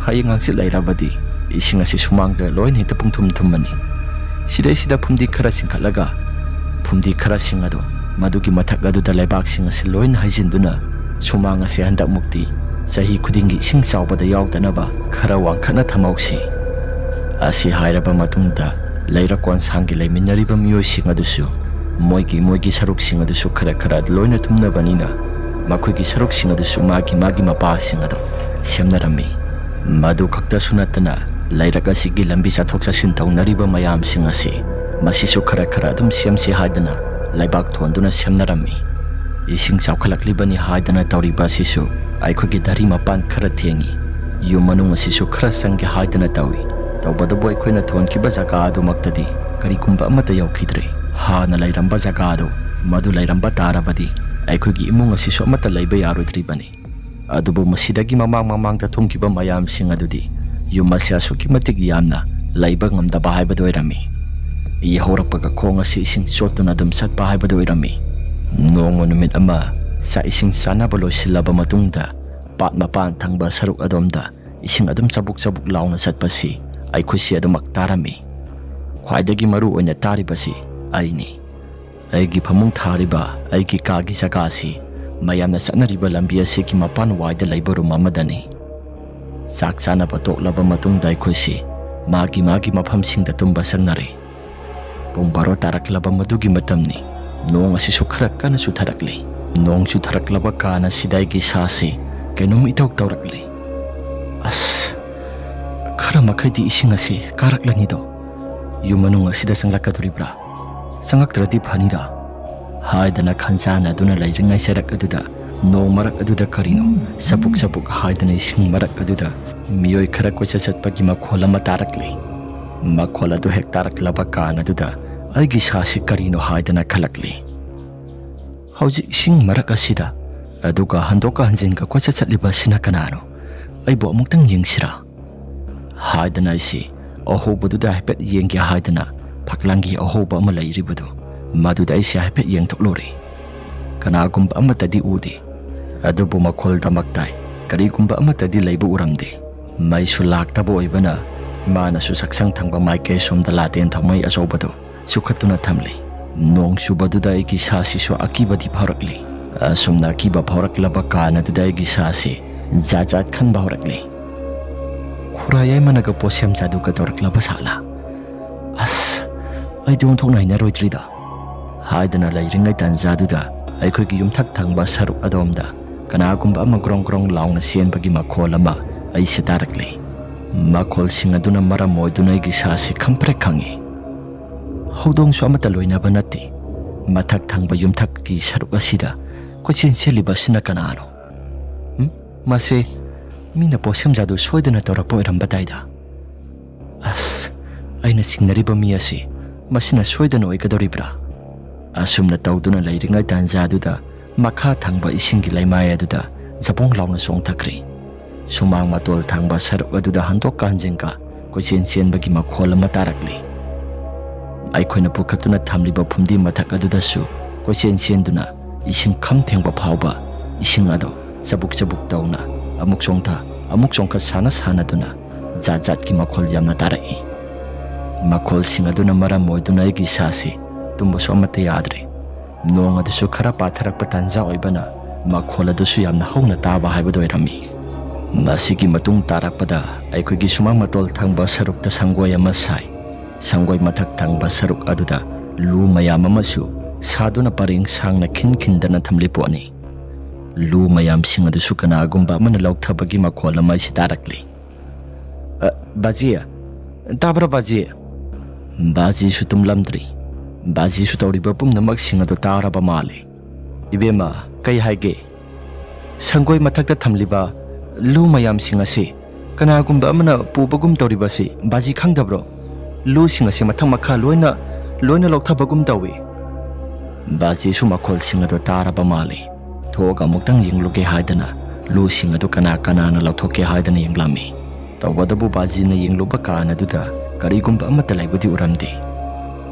ꯍꯌꯦꯡ ꯍꯪꯆꯤꯠ ꯂꯩꯔꯕꯗꯤ ꯏꯁꯤꯡ ꯑꯁꯤ ꯁꯨꯃꯥꯡꯗ ꯂꯣꯏꯅ ꯍꯦꯛꯇ ꯄꯨꯡꯊꯨꯝ ꯊꯨꯝꯃꯅꯤ꯫ ꯁꯤꯗꯩꯁꯤꯗ ꯐꯨꯝꯗꯤ ꯈꯔ ꯆꯤꯡꯈꯠꯂꯒ, ꯐꯨꯝꯗꯤ ꯈꯔꯁꯤꯡ ꯑꯗꯨ ꯃꯗꯨꯒꯤ ꯃꯊꯛ ꯑꯗꯨꯗ ꯂꯩꯕꯥꯛꯁꯤꯡ ꯑꯁꯤ ꯂꯣꯏꯅ ꯍꯩꯖꯤꯟꯗꯨꯅ ꯁꯨꯃꯥꯡ ꯑꯁꯤ ꯍꯟꯗꯛꯃꯨꯛꯇꯤ ꯆꯍꯤ ꯈꯨꯗꯤꯡꯒꯤ ꯏꯁꯤꯡ ꯆꯥꯎꯕꯗ ꯌꯥꯎꯗꯅꯕ ꯈꯔ ꯋꯥꯡꯈꯠꯅ ꯊꯝꯍꯧꯁꯤ꯫ ꯑꯁꯤ ꯍꯥꯏꯔꯕ ꯃꯇꯨꯡꯗ ꯂꯩꯔꯛ ꯀꯣꯟꯁꯥꯡꯒꯤ ꯂꯩꯃꯤꯟꯅꯔꯤꯕ ꯃꯤꯑꯣꯏꯁꯤꯡ ꯑꯗꯨꯁꯨ ꯃꯣꯏꯒꯤ ꯃꯣꯏꯒꯤ ꯁꯔꯨꯛꯁꯤꯡ ꯑꯗꯨꯁꯨ ꯈꯔ ꯈꯔ ꯂꯣꯏꯅ ꯊꯨꯝꯅꯕꯅꯤꯅ, ꯃꯈꯣꯏꯒꯤ ꯁꯔꯨꯛꯁꯤꯡ ꯑꯗꯨꯁꯨ ꯃꯥꯒꯤ ꯃꯥꯒꯤ ꯃꯄꯥꯁꯤꯡ ꯑꯗꯨ ꯁꯦꯝꯅꯔꯝꯃꯤ꯫ ꯃꯗꯨ ꯈꯛꯇꯁꯨ ꯅꯠꯇꯅ, ꯂꯩꯔꯛ ꯑꯁꯤꯒꯤ ꯂꯝꯕꯤ ꯆꯠꯊꯣꯛ ꯆꯠꯁꯤꯟ ꯇꯧꯅꯔꯤꯕ ꯃꯌꯥꯝꯁꯤꯡ ꯑꯁꯤ ꯃꯁꯤꯁꯨ ꯈꯔ ꯈꯔ ꯑꯗꯨꯝ ꯁꯦꯝꯁꯤ ꯍꯥꯏꯗꯅ ꯂꯩꯕꯥꯛ ꯊꯣꯟꯗꯨꯅ ꯁꯦꯝꯅꯔꯝꯃꯤ꯫ ꯏꯁꯤꯡ ꯆꯥꯎꯈꯠꯂꯛꯂꯤꯕꯅꯤ ꯍꯥꯏꯗꯅ ꯇꯧꯔꯤꯕ ꯑꯁꯤꯁꯨ ꯑꯩꯈꯣꯏꯒꯤ ꯙꯔꯤ ꯃꯄꯥꯟ ꯈꯔ ꯊꯦꯡꯉꯤ꯫ ꯌꯨꯝ ꯃꯅꯨꯡ ꯑꯁꯤꯁꯨ ꯈꯔ ꯆꯪꯒꯦ ꯍꯥꯏꯗꯅ ꯇꯧꯏ꯫ ꯇꯧꯕꯇꯕꯨ ꯑꯩꯈꯣꯏꯅ ꯊꯣꯟꯈꯤꯕ ꯖꯒꯥ ꯑꯗꯨꯃꯛꯇꯗꯤ ꯀꯔꯤꯒꯨꯝꯕ ꯑꯃꯠꯇ ꯌꯧꯈꯤꯗ꯭ꯔꯦ꯫ ꯍꯥꯟꯅ ꯂꯩꯔꯝꯕ ꯖꯒꯥ ꯑꯗꯨ, ꯃꯗꯨ ꯂꯩꯔꯝꯕ ꯇꯥꯔꯕꯗꯤ ꯑꯩꯈꯣꯏꯒꯤ ꯏꯃꯨꯡ ꯑꯁꯤꯁꯨ ꯑꯃꯠꯇ ꯂꯩꯕ ꯌꯥꯔꯣꯏꯗ꯭ꯔꯤꯕꯅꯤ꯫ ꯑꯗꯨꯕꯨ ꯃꯁꯤꯗꯒꯤ ꯃꯃꯥꯡ ꯃꯃꯥꯡꯗ ꯊꯨꯡꯈꯤꯕ ꯃꯌꯥꯝꯁꯤꯡ ꯑꯗꯨꯗꯤ ꯌꯨꯝ ꯑꯁꯤ ꯑꯁꯨꯛꯀꯤ ꯃꯇꯤꯛ ꯌꯥꯝꯅ ꯂꯩꯕ ꯉꯝꯗꯕ ꯍꯥꯏꯕꯗꯨ ꯑꯣꯏꯔꯝꯃꯤ꯫ ꯌꯧꯍꯧꯔꯛꯄꯒ ꯈꯣꯡ ꯑꯁꯤ ꯏꯁꯤꯡ ꯆꯣꯠꯇꯨꯅ ꯑꯗꯨꯝ ꯆꯠꯄ ꯍꯥꯏꯕꯗꯨ ꯑꯣꯏꯔꯝꯃꯤ꯫ ꯅꯣꯡꯃ ꯅꯨꯃꯤꯠ ꯑꯃ ꯆꯥꯛ ꯏꯁꯤꯡ ꯆꯥꯅꯕ ꯂꯣꯏꯁꯤꯜꯂꯕ ꯃꯇꯨꯡꯗ ꯄꯥꯠ ꯃꯄꯥꯟ ꯊꯪꯕ ꯁꯔꯨꯛ ꯑꯗꯣꯝꯗ ꯏꯁꯤꯡ ꯑꯗꯨꯝ ꯆꯕꯨꯛ ꯆꯕꯨꯛ ꯂꯥꯎꯅ ꯆꯠꯄꯁꯤ ꯑꯩꯈꯣꯏꯁꯤ ꯑꯗꯨꯃꯛ ꯇꯥꯔꯝꯃꯤ꯫ ꯈ꯭ꯋꯥꯏꯗꯒꯤ ꯃꯔꯨ ꯑꯣꯏꯅ ꯇꯥꯔꯤꯕꯁꯤ ꯑꯩꯅꯤ꯫ ꯑꯩꯒꯤ ꯐꯃꯨꯡ ꯊꯥꯔꯤꯕ ꯑꯩꯒꯤ ꯀꯥꯒꯤ ꯖꯒꯥꯁꯤ ꯃꯌꯥꯝꯅ ꯆꯠꯅꯔꯤꯕ ꯂꯝꯕꯤ ꯑꯁꯤꯒꯤ ꯃꯄꯥꯟ ꯋꯥꯏꯗ ꯂꯩꯕ ꯔꯨꯝ ꯑꯃꯗꯅꯤ꯫ ꯆꯥꯛ ꯆꯥꯅꯕ ꯇꯣꯛꯂꯕ ꯃꯇꯨꯡꯗ ꯑꯩꯈꯣꯏꯁꯤ ꯃꯥꯒꯤ ꯃꯥꯒꯤ ꯃꯐꯝꯁꯤꯡꯗ ꯇꯨꯝꯕ ꯆꯪꯅꯔꯦ꯫ ꯄꯨꯡ ꯕꯥꯔꯣ ꯇꯥꯔꯛꯂꯕ ꯃꯗꯨꯒꯤ ꯃꯇꯝꯅꯤ꯫ ꯅꯣꯡ ꯑꯁꯤꯁꯨ ꯈꯔ ꯀꯟꯅ ꯆꯨꯊꯔꯛꯂꯤ꯫ ꯅꯣꯡ ꯆꯨꯊꯔꯛꯂꯕ ꯀꯥꯟ ꯑꯁꯤꯗ ꯑꯩꯒꯤ ꯏꯁꯥꯁꯤ ꯀꯩꯅꯣꯝ ꯏꯇꯧ ꯇꯧꯔꯛꯂꯤ꯫ ꯑꯁ, ꯈꯔ ꯃꯈꯩꯗꯤ ꯏꯁꯤꯡ ꯑꯁꯤ ꯀꯥꯔꯛꯂꯅꯤꯗꯣ꯫ ꯌꯨꯝ ꯃꯅꯨꯡ ꯑꯁꯤꯗ ꯆꯪꯂꯛꯀꯗꯣꯔꯤꯕ꯭ꯔꯥ? ꯆꯪꯉꯛꯇ꯭ꯔꯗꯤ ꯐꯅꯤꯗ, ꯍꯥꯏꯗꯅ ꯈꯟꯖꯥꯟꯅꯗꯨꯅ ꯂꯩꯔꯤꯉꯩ ꯆꯔꯛ ꯑꯗꯨꯗ ꯅꯣꯡ ꯃꯔꯛ ꯑꯗꯨꯗ ꯀꯔꯤꯅꯣ ꯆꯕꯨꯛ ꯆꯕꯨꯛ ꯍꯥꯏꯗꯅ ꯏꯁꯤꯡ ꯃꯔꯛ ꯑꯗꯨꯗ ꯃꯤꯑꯣꯏ ꯈꯔ ꯀꯣꯏꯆꯠ ꯆꯠꯄꯒꯤ ꯃꯈꯣꯜ ꯑꯃ ꯇꯥꯔꯛꯂꯦ꯫ ꯃꯈꯣꯜ ꯑꯗꯨ ꯍꯦꯛ ꯇꯥꯔꯛꯂꯕ ꯀꯥꯟ ꯑꯗꯨꯗ ꯑꯩꯒꯤ ꯏꯁꯥꯁꯤ ꯀꯔꯤꯅꯣ ꯍꯥꯏꯗꯅ ꯈꯜꯂꯛꯂꯦ꯫ ꯍꯧꯖꯤꯛ ꯏꯁꯤꯡ ꯃꯔꯛ ꯑꯁꯤꯗ, ꯑꯗꯨꯒ ꯍꯟꯗꯣꯛꯀ ꯍꯟꯖꯤꯟꯒ ꯀꯣꯏꯆꯠ ꯆꯠꯂꯤꯕ ꯑꯁꯤꯅ ꯀꯅꯥꯅꯣ? ꯑꯩꯕꯨ ꯑꯃꯨꯛꯇꯪ ꯌꯦꯡꯁꯤꯔꯥ? ꯍꯥꯏꯗꯅ ꯑꯩꯁꯤ ꯑꯍꯧꯕꯗꯨꯗ ꯍꯥꯏꯐꯦꯠ ꯌꯦꯡꯒꯦ ꯍꯥꯏꯗꯅ ꯐꯛꯂꯥꯡꯒꯤ ꯑꯍꯧꯕ ꯑꯃ ꯂꯩꯔꯤꯕꯗꯨ, ꯃꯗꯨꯗ ꯑꯩꯁꯦ ꯍꯥꯏꯐꯦꯠ ꯌꯦꯡꯊꯣꯛꯂꯨꯔꯦ꯫ ꯀꯅꯥꯒꯨꯝꯕ ꯑꯃꯠꯇꯗꯤ ꯎꯗꯦ, ꯑꯗꯨꯕꯨ ꯃꯈꯣꯜ ꯗꯃꯛ ꯇꯥꯏ꯫ ꯀꯔꯤꯒꯨꯝꯕ ꯑꯃꯠꯇꯗꯤ ꯂꯩꯕ ꯎꯔꯝꯗꯦ꯫ ꯃꯩꯁꯨ ꯂꯥꯛꯇꯕ ꯑꯣꯏꯕꯅ ꯏꯃꯥꯅꯁꯨ ꯆꯥꯛꯁꯪ ꯊꯪꯕ ꯃꯥꯏꯀꯩ ꯁꯣꯝꯗ ꯂꯥꯇꯦꯟ ꯊꯥꯎꯃꯩ ꯑꯆꯧꯕꯗꯨ ꯆꯨꯈꯠꯇꯨꯅ ꯊꯝꯂꯤ꯫ ꯅꯣꯡ ꯆꯨꯕꯗꯨꯗ ꯑꯩꯒꯤ ꯏꯁꯥꯁꯤꯁꯨ ꯑꯀꯤꯕꯗꯤ ꯐꯥꯎꯔꯛꯂꯤ꯫ ꯑꯁꯨꯝꯅ ꯑꯀꯤꯕ ꯐꯥꯎꯔꯛꯂꯕ ꯀꯥꯟ ꯑꯗꯨꯗ ꯑꯩꯒꯤ ꯏꯁꯥꯁꯤ ꯖꯥꯠ ꯖꯥꯠ ꯈꯟꯕ ꯍꯧꯔꯛꯂꯦ꯫ ꯈꯨꯔꯥꯏ ꯌꯥꯏꯃꯅꯒ ꯄꯣꯠꯁꯦꯝ ꯖꯥꯗꯨꯒ ꯇꯧꯔꯛꯂꯕ ꯁꯥꯠꯂꯥ? ꯑꯁ, ꯑꯩꯗꯤ ꯑꯣꯟꯊꯣꯛꯅ ꯍꯩꯅꯔꯣꯏꯗ꯭ꯔꯤꯗ꯫ ꯍꯥꯏꯗꯨꯅ ꯂꯩꯔꯤꯉꯩ ꯇꯥꯟꯖꯥꯗꯨꯗ ꯑꯩꯈꯣꯏꯒꯤ ꯌꯨꯝꯊꯛ ꯊꯪꯕ ꯁꯔꯨꯛ ꯑꯗꯣꯝꯗ ꯀꯅꯥꯒꯨꯝꯕ ꯑꯃ ꯒ꯭ꯔꯣꯡ ꯒ꯭ꯔꯣꯡ ꯂꯥꯎꯅ ꯆꯦꯟꯕꯒꯤ ꯃꯈꯣꯜ ꯑꯃ ꯑꯩꯁꯦ ꯇꯥꯔꯛꯂꯦ꯫ ꯃꯈꯣꯜꯁꯤꯡ ꯑꯗꯨꯅ ꯃꯔꯝ ꯑꯣꯏꯗꯨꯅ ꯑꯩꯒꯤ ꯏꯁꯥꯁꯤ ꯈꯪꯄ꯭ꯔꯦꯛ ꯈꯪꯉꯤ꯫ ꯍꯧꯗꯣꯡꯁꯨ ꯑꯃꯠꯇ ꯂꯣꯏꯅꯕ ꯅꯠꯇꯦ꯫ ꯃꯊꯛ ꯊꯪꯕ ꯌꯨꯝꯊꯛꯀꯤ ꯁꯔꯨꯛ ꯑꯁꯤꯗ ꯀꯣꯏꯆꯦꯟ ꯆꯦꯜꯂꯤꯕ ꯑꯁꯤꯅ ꯀꯅꯥꯅꯣ? ꯎꯝ? ꯃꯁꯤ ꯃꯤꯅ ꯄꯣꯠꯁꯦꯝ ꯖꯥꯗꯨ ꯁꯣꯏꯗꯅ ꯇꯧꯔꯛꯄ ꯑꯣꯏꯔꯝꯕ ꯇꯥꯏꯗ꯫ ꯑꯁ, ꯑꯩꯅ ꯆꯤꯡꯅꯔꯤꯕ ꯃꯤ ꯑꯁꯤ ꯃꯁꯤꯅ ꯁꯣꯏꯗꯅ ꯑꯣꯏꯒꯗꯧꯔꯤꯕ꯭ꯔꯥ? ꯑꯁꯨꯝꯅ ꯇꯧꯗꯨꯅ ꯂꯩꯔꯤꯉꯩ ꯇꯥꯟꯖꯥꯗꯨꯗ ꯃꯈꯥ ꯊꯪꯕ ꯏꯁꯤꯡꯒꯤ ꯂꯩꯃꯥꯏ ꯑꯗꯨꯗ ꯖꯕꯣꯡ ꯂꯥꯎꯅ ꯆꯣꯡꯊꯈ꯭ꯔꯦ꯫ ꯁꯨꯃꯥꯡ ꯃꯇꯣꯜ ꯊꯪꯕ ꯁꯔꯨꯛ ꯑꯗꯨꯗ ꯍꯟꯗꯣꯛꯀ ꯍꯟꯖꯤꯟꯒ ꯀꯣꯏꯆꯦꯟ ꯆꯦꯟꯕꯒꯤ ꯃꯈꯣꯜ ꯑꯃ ꯇꯥꯔꯛꯂꯦ꯫ ꯑꯩꯈꯣꯏꯅ ꯄꯨꯈꯠꯇꯨꯅ ꯊꯝꯂꯤꯕ ꯐꯨꯝꯗꯤ ꯃꯊꯛ ꯑꯗꯨꯗꯁꯨ ꯀꯣꯏꯆꯦꯟ ꯆꯦꯟꯗꯨꯅ ꯏꯁꯤꯡ ꯈꯝ ꯊꯦꯡꯕ ꯐꯥꯎꯕ ꯏꯁꯤꯡ ꯑꯗꯨ ꯆꯕꯨꯛ ꯆꯕꯨꯛ ꯇꯧꯅ ꯑꯃꯨꯛ ꯆꯣꯡꯊ ꯑꯃꯨꯛ ꯆꯣꯡꯈꯠ ꯁꯥꯟꯅ ꯁꯥꯟꯅꯗꯨꯅ ꯖꯥꯠ ꯖꯥꯠꯀꯤ ꯃꯈꯣꯜ ꯌꯥꯝꯅ ꯇꯥꯔꯛꯏ꯫ ꯃꯈꯣꯜꯁꯤꯡ ꯑꯗꯨꯅ ꯃꯔꯝ ꯑꯣꯏꯗꯨꯅ ꯑꯩꯒꯤ ꯏꯁꯥꯁꯤ ꯇꯨꯝꯕꯁꯨ ꯑꯃꯠꯇ ꯌꯥꯗ꯭ꯔꯦ꯫ ꯅꯣꯡ ꯑꯗꯨꯁꯨ ꯈꯔ ꯄꯥꯊꯔꯛꯄ ꯇꯥꯟꯖꯥ ꯑꯣꯏꯕꯅ ꯃꯈꯣꯜ ꯑꯗꯨꯁꯨ ꯌꯥꯝꯅ ꯍꯧꯅ ꯇꯥꯕ ꯍꯥꯏꯕꯗꯨ ꯑꯣꯏꯔꯝꯃꯤ꯫ ꯃꯁꯤꯒꯤ ꯃꯇꯨꯡ ꯇꯥꯔꯛꯄꯗ ꯑꯩꯈꯣꯏꯒꯤ ꯁꯨꯃꯥꯡ ꯃꯇꯣꯜ ꯊꯪꯕ ꯁꯔꯨꯛꯇ ꯁꯪꯒꯣꯏ ꯑꯃ ꯁꯥꯏ꯫ ꯁꯪꯒꯣꯏ ꯃꯊꯛ ꯊꯪꯕ ꯁꯔꯨꯛ ꯑꯗꯨꯗ ꯂꯨ ꯃꯌꯥꯝ ꯑꯃꯁꯨ ꯁꯥꯗꯨꯅ ꯄꯔꯦꯡ ꯁꯥꯡꯅ ꯈꯤꯟ ꯈꯤꯟꯗꯅ ꯊꯝꯂꯤ ꯄꯣꯠꯅꯤ꯫ ꯂꯨ ꯃꯌꯥꯝꯁꯤꯡ ꯑꯗꯨꯁꯨ ꯀꯅꯥꯒꯨꯝꯕ ꯑꯃꯅ ꯂꯧꯊꯕꯒꯤ ꯃꯈꯣꯜ ꯑꯃ ꯑꯩꯁꯤ ꯇꯥꯔꯛꯂꯤ꯫ "ꯑ, ꯕꯥꯖꯤ, ꯇꯥꯕ꯭ꯔꯥ ꯕꯥꯖꯤ?" ꯕꯥꯖꯤꯁꯨ ꯇꯨꯝꯂꯝꯗ꯭ꯔꯤ꯫ ꯕꯥꯖꯤꯁꯨ ꯇꯧꯔꯤꯕ ꯄꯨꯝꯅꯃꯛꯁꯤꯡ ꯑꯗꯨ ꯇꯥꯔꯕ ꯃꯥꯜꯂꯤ꯫ "ꯏꯕꯦꯝꯃ, ꯀꯩ ꯍꯥꯏꯒꯦ? ꯁꯪꯒꯣꯏ ꯃꯊꯛꯇ ꯊꯝꯂꯤꯕ ꯂꯨ ꯃꯌꯥꯝꯁꯤꯡ ꯑꯁꯤ ꯀꯅꯥꯒꯨꯝꯕ ꯑꯃꯅ ꯄꯨꯕꯒꯨꯝ ꯇꯧꯔꯤꯕꯁꯤ ꯕꯥꯖꯤ ꯈꯪꯗꯕ꯭ꯔꯣ? ꯂꯨꯁꯤꯡ ꯑꯁꯤ ꯃꯊꯛ ꯃꯈꯥ ꯂꯣꯏꯅ, ꯂꯣꯏꯅ ꯂꯧꯊꯕꯒꯨꯝ ꯇꯧꯏ꯫" ꯕꯥꯖꯤꯁꯨ ꯃꯈꯣꯜꯁꯤꯡ ꯑꯗꯨ ꯇꯥꯔꯕ ꯃꯥꯜꯂꯤ꯫ ꯊꯣꯛꯑꯒ ꯑꯃꯨꯛꯇꯪ ꯌꯦꯡꯂꯨꯒꯦ ꯍꯥꯏꯗꯅ ꯂꯨꯁꯤꯡ ꯑꯗꯨ ꯀꯅꯥ ꯀꯅꯥꯅ ꯂꯧꯊꯣꯛꯀꯦ ꯍꯥꯏꯗꯅ ꯌꯦꯡꯂꯝꯃꯤ꯫ ꯇꯧꯕꯇꯕꯨ ꯕꯥꯖꯤꯅ ꯌꯦꯡꯂꯨꯕ ꯀꯥꯟ ꯑꯗꯨꯗ ꯀꯔꯤꯒꯨꯝꯕ ꯑꯃꯠꯇ ꯂꯩꯕꯗꯤ ꯎꯔꯝꯗꯦ꯫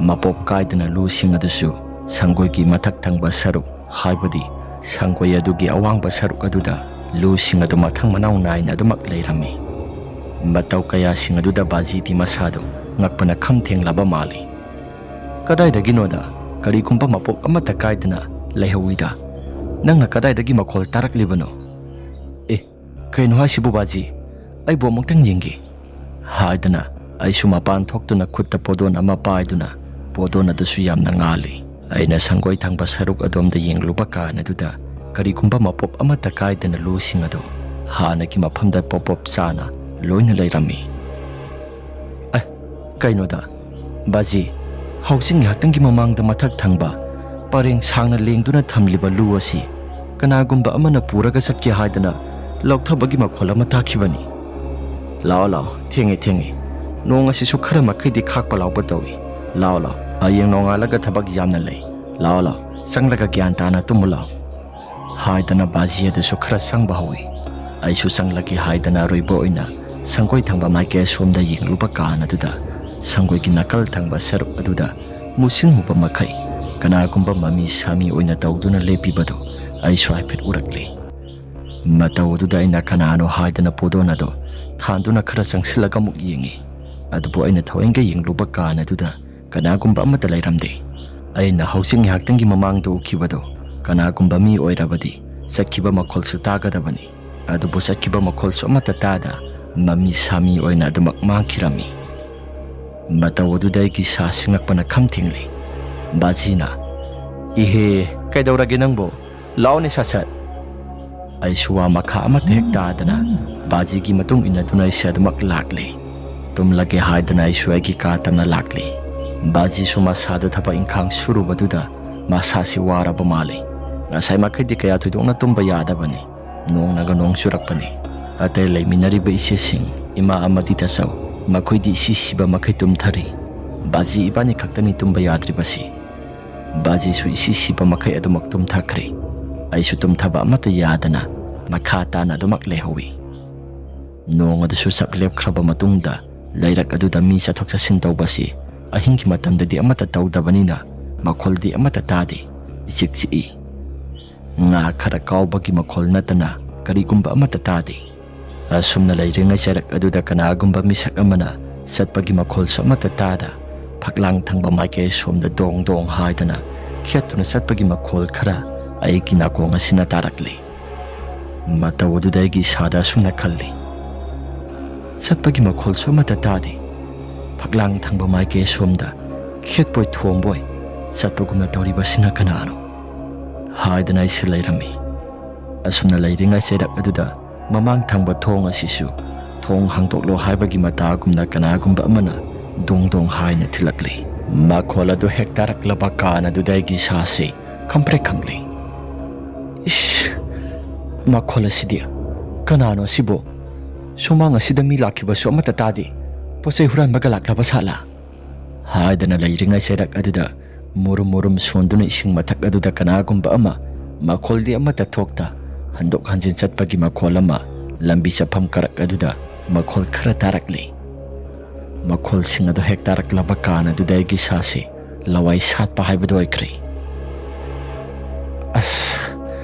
ꯃꯄꯣꯞ ꯀꯥꯏꯗꯅ ꯂꯨꯁꯤꯡ ꯑꯗꯨꯁꯨ ꯁꯪꯒꯣꯏꯒꯤ ꯃꯊꯛ ꯊꯪꯕ ꯁꯔꯨꯛ, ꯍꯥꯏꯕꯗꯤ ꯁꯪꯒꯣꯏ ꯑꯗꯨꯒꯤ ꯑꯋꯥꯡꯕ ꯁꯔꯨꯛ ꯑꯗꯨꯗ ꯂꯨꯁꯤꯡ ꯑꯗꯨ ꯃꯊꯪ ꯃꯅꯥꯎ ꯅꯥꯏꯅ ꯑꯗꯨꯃꯛ ꯂꯩꯔꯝꯃꯤ꯫ ꯃꯇꯧ ꯀꯌꯥꯁꯤꯡ ꯑꯗꯨꯗ ꯕꯥꯖꯤꯗꯤ ꯃꯁꯥꯗꯨ ꯉꯛꯄꯅ ꯈꯝ ꯊꯦꯡꯂꯕ ꯃꯥꯜꯂꯤ꯫ "ꯀꯗꯥꯏꯗꯒꯤꯅꯣꯗ ꯀꯔꯤꯒꯨꯝꯕ ꯃꯄꯣꯞ ꯑꯃꯠꯇ ꯀꯥꯏꯗꯅ ꯂꯩꯍꯧꯋꯤꯗ꯫ ꯅꯪꯅ ꯀꯗꯥꯏꯗꯒꯤ ꯃꯈꯣꯜ ꯇꯥꯔꯛꯂꯤꯕꯅꯣ?" "ꯑꯦ, "ꯀꯩꯅꯣ ꯍꯥꯏꯁꯤꯕꯨ ꯕꯥꯖꯤ? ꯑꯩꯕꯨ ꯑꯃꯨꯛꯇꯪ ꯌꯦꯡꯒꯦ," ꯍꯥꯏꯗꯅ ꯑꯩꯁꯨ ꯃꯄꯥꯟ ꯊꯣꯛꯇꯨꯅ ꯈꯨꯠꯇ ꯄꯣꯗꯣꯟ ꯑꯃ ꯄꯥꯏꯗꯨꯅ ꯄꯣꯗꯣꯟ ꯑꯗꯨꯁꯨ ꯌꯥꯝꯅ ꯉꯥꯜꯂꯤ꯫ ꯑꯩꯅ ꯁꯪꯒꯣꯏ ꯊꯪꯕ ꯁꯔꯨꯛ ꯑꯗꯣꯝꯗ ꯌꯦꯡꯂꯨꯕ ꯀꯥꯟ ꯑꯗꯨꯗ ꯀꯔꯤꯒꯨꯝꯕ ꯃꯄꯣꯞ ꯑꯃꯠꯇ ꯀꯥꯏꯗꯅ ꯂꯨꯁꯤꯡ ꯑꯗꯨ ꯍꯥꯟꯅꯒꯤ ꯃꯐꯝꯗ ꯄꯣꯞ ꯄꯣꯞ ꯆꯥꯅ ꯂꯣꯏꯅ ꯂꯩꯔꯝꯃꯤ꯫ "ꯑꯦ, ꯀꯩꯅꯣꯗ, ꯕꯥꯖꯤ, ꯍꯧꯖꯤꯛ ꯉꯥꯏꯍꯥꯛꯇꯪꯒꯤ ꯃꯃꯥꯡꯗ ꯃꯊꯛ ꯊꯪꯕ ꯄꯔꯦꯡ ꯁꯥꯡꯅ ꯂꯦꯡꯗꯨꯅ ꯊꯝꯂꯤꯕ ꯂꯨ ꯑꯁꯤ ꯀꯅꯥꯒꯨꯝꯕ ꯑꯃꯅ ꯄꯨꯔꯒ ꯆꯠꯀꯦ ꯍꯥꯏꯗꯅ ꯂꯧꯊꯕꯒꯤ ꯃꯈꯣꯜ ꯑꯃ ꯇꯥꯈꯤꯕꯅꯤ꯫ ꯂꯥꯛꯑꯣ, ꯂꯥꯛꯑꯣ, ꯊꯦꯡꯉꯦ, ꯊꯦꯡꯉꯦ꯫ ꯅꯣꯡ ꯑꯁꯤꯁꯨ ꯈꯔ ꯃꯈꯩꯗꯤ ꯈꯥꯛꯄ ꯂꯥꯎꯕ ꯇꯧꯏ꯫ ꯂꯥꯛꯑꯣ, ꯂꯥꯛꯑꯣ, ꯍꯌꯦꯡ ꯅꯣꯡꯉꯥꯜꯂꯒ ꯊꯕꯛ ꯌꯥꯝꯅ ꯂꯩ꯫ ꯂꯥꯛꯑꯣ, ꯂꯥꯛꯑꯣ, ꯆꯪꯂꯒ ꯒ꯭ꯌꯥꯟ ꯇꯥꯅ ꯇꯨꯝꯃꯨ ꯂꯥꯛꯑꯣ," ꯍꯥꯏꯗꯅ ꯕꯥꯖꯤ ꯑꯗꯨꯁꯨ ꯈꯔ ꯆꯪꯕ ꯍꯧꯏ꯫ ꯑꯩꯁꯨ ꯆꯪꯂꯒꯦ ꯍꯥꯏꯗꯅ ꯑꯔꯣꯏꯕ ꯑꯣꯏꯅ ꯁꯪꯒꯣꯏ ꯊꯪꯕ ꯃꯥꯏꯀꯩ ꯑꯁꯣꯝꯗ ꯌꯦꯡꯂꯨꯕ ꯀꯥꯟ ꯑꯗꯨꯗ ꯁꯪꯒꯣꯏꯒꯤ ꯅꯥꯀꯜ ꯊꯪꯕ ꯁꯔꯨꯛ ꯑꯗꯨꯗ ꯃꯨꯁꯤꯟ ꯃꯨꯕ ꯃꯈꯩ ꯀꯅꯥꯒꯨꯝꯕ ꯃꯃꯤ ꯁꯥꯃꯤ ꯑꯣꯏꯅ ꯇꯧꯗꯨꯅ ꯂꯦꯞꯄꯤꯕꯗꯨ ꯑꯩꯁꯨ ꯍꯥꯏꯐꯦꯠ ꯎꯔꯛꯂꯤ꯫ ꯃꯇꯧ ꯑꯗꯨꯗ ꯑꯩꯅ ꯀꯅꯥꯅꯣ ꯍꯥꯏꯗꯅ ꯄꯣꯗꯣꯟ ꯑꯗꯨ ꯊꯥꯟꯗꯨꯅ ꯈꯔ ꯆꯪꯁꯤꯜꯂꯒ ꯑꯃꯨꯛ ꯌꯦꯡꯉꯤ꯫ ꯑꯗꯨꯕꯨ ꯑꯩꯅ ꯊꯑꯣꯏꯅ ꯌꯦꯡꯂꯨꯕ ꯀꯥꯟ ꯑꯗꯨꯗ ꯀꯅꯥꯒꯨꯝꯕ ꯑꯃꯠꯇ ꯂꯩꯔꯝꯗꯦ꯫ ꯑꯩꯅ ꯍꯧꯖꯤꯛ ꯉꯥꯏꯍꯥꯛꯇꯪꯒꯤ ꯃꯃꯥꯡꯗ ꯎꯈꯤꯕꯗꯨ ꯀꯅꯥꯒꯨꯝꯕ ꯃꯤ ꯑꯣꯏꯔꯕꯗꯤ ꯆꯠꯈꯤꯕ ꯃꯈꯣꯜꯁꯨ ꯇꯥꯒꯗꯕꯅꯤ꯫ ꯑꯗꯨꯕꯨ ꯆꯠꯈꯤꯕ ꯃꯈꯣꯜꯁꯨ ꯑꯃꯠꯇ ꯇꯥꯗ ꯃꯃꯤ ꯁꯥꯃꯤ ꯑꯣꯏꯅ ꯑꯗꯨꯃꯛ ꯃꯥꯡꯈꯤꯔꯝꯃꯤ꯫ ꯃꯇꯧ ꯑꯗꯨꯗ ꯑꯩꯒꯤ ꯁꯥ ꯁꯤꯡꯉꯛꯄꯅ ꯈꯝ ꯊꯦꯡꯂꯤ꯫ ꯕꯥꯖꯤꯅ, "ꯏꯍꯦ, ꯀꯩꯗꯧꯔꯒꯦ ꯅꯪꯕꯨ? ꯂꯥꯛꯑꯣꯅꯦ ꯁꯠ ꯁꯠ!" ꯑꯩꯁꯨ ꯋꯥ ꯃꯈꯥ ꯑꯃꯠꯇ ꯍꯦꯛ ꯇꯥꯗꯅ ꯕꯥꯖꯤꯒꯤ ꯃꯇꯨꯡ ꯏꯟꯅꯗꯨꯅ ꯑꯩꯁꯦ ꯑꯗꯨꯃꯛ ꯂꯥꯛꯂꯤ꯫ ꯇꯨꯝꯂꯒꯦ ꯍꯥꯏꯗꯅ ꯑꯩꯁꯨ ꯑꯩꯒꯤ ꯀꯥ ꯇꯝꯅ ꯂꯥꯛꯂꯤ꯫ ꯕꯥꯖꯤꯁꯨ ꯃꯁꯥꯗꯨ ꯊꯕꯛ ꯏꯪꯈꯥꯡ ꯁꯨꯔꯨꯕꯗꯨꯗ ꯃꯁꯥꯁꯤ ꯋꯥꯔꯕ ꯃꯥꯜꯂꯤ꯫ ꯉꯁꯥꯏ ꯃꯈꯩꯗꯤ ꯀꯌꯥ ꯊꯣꯏꯗꯣꯛꯅ ꯇꯨꯝꯕ ꯌꯥꯗꯕꯅꯤ꯫ ꯅꯣꯡꯅꯒ ꯅꯣꯡ ꯆꯨꯔꯛꯄꯅꯤ꯫ ꯑꯇꯩ ꯂꯩꯃꯤꯟꯅꯔꯤꯕ ꯏꯆꯦꯁꯤꯡ, ꯏꯃꯥ ꯑꯃꯗꯤ ꯇꯥꯆꯧ, ꯃꯈꯣꯏꯗꯤ ꯏꯁꯤ ꯁꯤꯕ ꯃꯈꯩ ꯇꯨꯝꯊꯔꯤ꯫ ꯕꯥꯖꯤ ꯏꯕꯥꯅꯤ ꯈꯛꯇꯅꯤ ꯇꯨꯝꯕ ꯌꯥꯗ꯭ꯔꯤꯕꯁꯤ꯫ ꯕꯥꯖꯤꯁꯨ ꯏꯁꯤ ꯁꯤꯕ ꯃꯈꯩ ꯑꯗꯨꯃꯛ ꯇꯨꯝꯊꯈ꯭ꯔꯦ꯫ ꯑꯩꯁꯨ ꯇꯨꯝꯊꯕ ꯑꯃꯠꯇ ꯌꯥꯗꯅ ꯃꯈꯥ ꯇꯥꯅ ꯑꯗꯨꯃꯛ ꯂꯩꯍꯧꯏ꯫ ꯅꯣꯡ ꯑꯗꯨꯁꯨ ꯆꯞ ꯂꯦꯞꯈ꯭ꯔꯕ ꯃꯇꯨꯡꯗ ꯂꯩꯔꯛ ꯑꯗꯨꯗ ꯃꯤ ꯆꯠꯊꯣꯛ ꯆꯠꯁꯤꯟ ꯇꯧꯕꯁꯤ ꯑꯍꯤꯡꯒꯤ ꯃꯇꯝꯗꯗꯤ ꯑꯃꯠꯇ ꯇꯧꯗꯕꯅꯤꯅ ꯃꯈꯣꯜꯗꯤ ꯑꯃꯠꯇ ꯇꯥꯗꯦ꯫ ꯏꯆꯤꯛ ꯆꯤꯛꯏ꯫ ꯉꯥ ꯈꯔ ꯀꯥꯎꯕꯒꯤ ꯃꯈꯣꯜ ꯅꯠꯇꯅ ꯀꯔꯤꯒꯨꯝꯕ ꯑꯃꯠꯇ ꯇꯥꯗꯦ꯫ ꯑꯁꯨꯝꯅ ꯂꯩꯔꯤꯉꯩ ꯆꯔꯛ ꯑꯗꯨꯗ ꯀꯅꯥꯒꯨꯝꯕ ꯃꯤꯁꯛ ꯑꯃꯅ ꯆꯠꯄꯒꯤ ꯃꯈꯣꯜꯁꯨ ꯑꯃꯠꯇ ꯇꯥꯗ ꯐꯛꯂꯥꯡ ꯊꯪꯕ ꯃꯥꯏꯀꯩ ꯁꯣꯝꯗ ꯗꯣꯡ ꯗꯣꯡ ꯍꯥꯏꯗꯅ ꯈꯦꯠꯇꯨꯅ ꯆꯠꯄꯒꯤ ꯃꯈꯣꯜ ꯈꯔ ꯑꯩꯒꯤ ꯅꯥꯀꯣꯡ ꯑꯁꯤꯅ ꯇꯥꯔꯛꯂꯤ꯫ ꯃꯇꯧ ꯑꯗꯨꯗ ꯑꯩꯒꯤ ꯏꯁꯥꯗ ꯑꯁꯨꯝꯅ ꯈꯜꯂꯤ, ꯆꯠꯄꯒꯤ ꯃꯈꯣꯜꯁꯨ ꯑꯃꯠꯇ ꯇꯥꯗꯦ꯫ ꯐꯛꯂꯥꯡ ꯊꯪꯕ ꯃꯥꯏꯀꯩ ꯑꯁꯣꯝꯗ ꯈꯦꯠꯄꯣꯏ ꯊꯣꯡꯕꯣꯏ ꯆꯠꯄꯒꯨꯝꯅ ꯇꯧꯔꯤꯕꯁꯤꯅ ꯀꯅꯥꯅꯣ? ꯍꯥꯏꯗꯅ ꯑꯩꯁꯦ ꯂꯩꯔꯝꯃꯤ꯫ ꯑꯁꯨꯝꯅ ꯂꯩꯔꯤꯉꯩ ꯆꯩꯔꯛ ꯑꯗꯨꯗ ꯃꯃꯥꯡ ꯊꯪꯕ ꯊꯣꯡ ꯑꯁꯤꯁꯨ ꯊꯣꯡ ꯍꯥꯡꯗꯣꯛꯂꯣ ꯍꯥꯏꯕꯒꯤ ꯃꯇꯥꯒꯨꯝꯅ ꯀꯅꯥꯒꯨꯝꯕ ꯑꯃꯅ ꯗꯣꯡ ꯗꯣꯡ ꯍꯥꯏꯅ ꯊꯤꯜꯂꯛꯂꯤ꯫ ꯃꯈꯣꯜ ꯑꯗꯨ ꯍꯦꯛ ꯇꯥꯔꯛꯂꯕ ꯀꯥꯟ ꯑꯗꯨꯗ ꯑꯩꯒꯤ ꯏꯁꯥꯁꯤ ꯈꯪꯄ꯭ꯔꯦꯛ ꯈꯪꯂꯤ꯫ ꯏꯁ! ꯃꯈꯣꯜ ꯑꯁꯤꯗꯤ ꯀꯅꯥꯅꯣ ꯑꯁꯤꯕꯨ? ꯁꯨꯃꯥꯡ ꯑꯁꯤꯗ ꯃꯤ ꯂꯥꯛꯈꯤꯕꯁꯨ ꯑꯃꯠꯇ ꯇꯥꯗꯦ꯫ ꯄꯣꯠ ꯆꯩ ꯍꯨꯔꯥꯟꯕꯒ ꯂꯥꯛꯂꯕ ꯁꯥꯠꯂꯥ? ꯍꯥꯏꯗꯅ ꯂꯩꯔꯤꯉꯩ ꯆꯩꯔꯛ ꯑꯗꯨꯗ ꯃꯨꯔꯨꯝ ꯃꯨꯔꯨꯝ ꯁꯣꯟꯗꯨꯅ ꯏꯁꯤꯡ ꯃꯊꯛ ꯑꯗꯨꯗ ꯀꯅꯥꯒꯨꯝꯕ ꯑꯃ, ꯃꯈꯣꯜꯗꯤ ꯑꯃꯠꯇ ꯊꯣꯛꯇ, ꯍꯟꯗꯣꯛ ꯍꯟꯖꯤꯟ ꯆꯠꯄꯒꯤ ꯃꯈꯣꯜ ꯑꯃ ꯂꯝꯕꯤ ꯆꯠꯐꯝ ꯀꯔꯛ ꯑꯗꯨꯗ ꯃꯈꯣꯜ ꯈꯔ ꯇꯥꯔꯛꯂꯤ꯫ ꯃꯈꯣꯜꯁꯤꯡ ꯑꯗꯨ ꯍꯦꯛ ꯇꯥꯔꯛꯂꯕ ꯀꯥꯟ ꯑꯗꯨꯗ ꯑꯩꯒꯤ ꯏꯁꯥꯁꯤ ꯂꯋꯥꯏ ꯁꯥꯠꯄ ꯍꯥꯏꯕꯗꯨ ꯑꯣꯏꯈ꯭ꯔꯦ꯫ ꯑꯁ,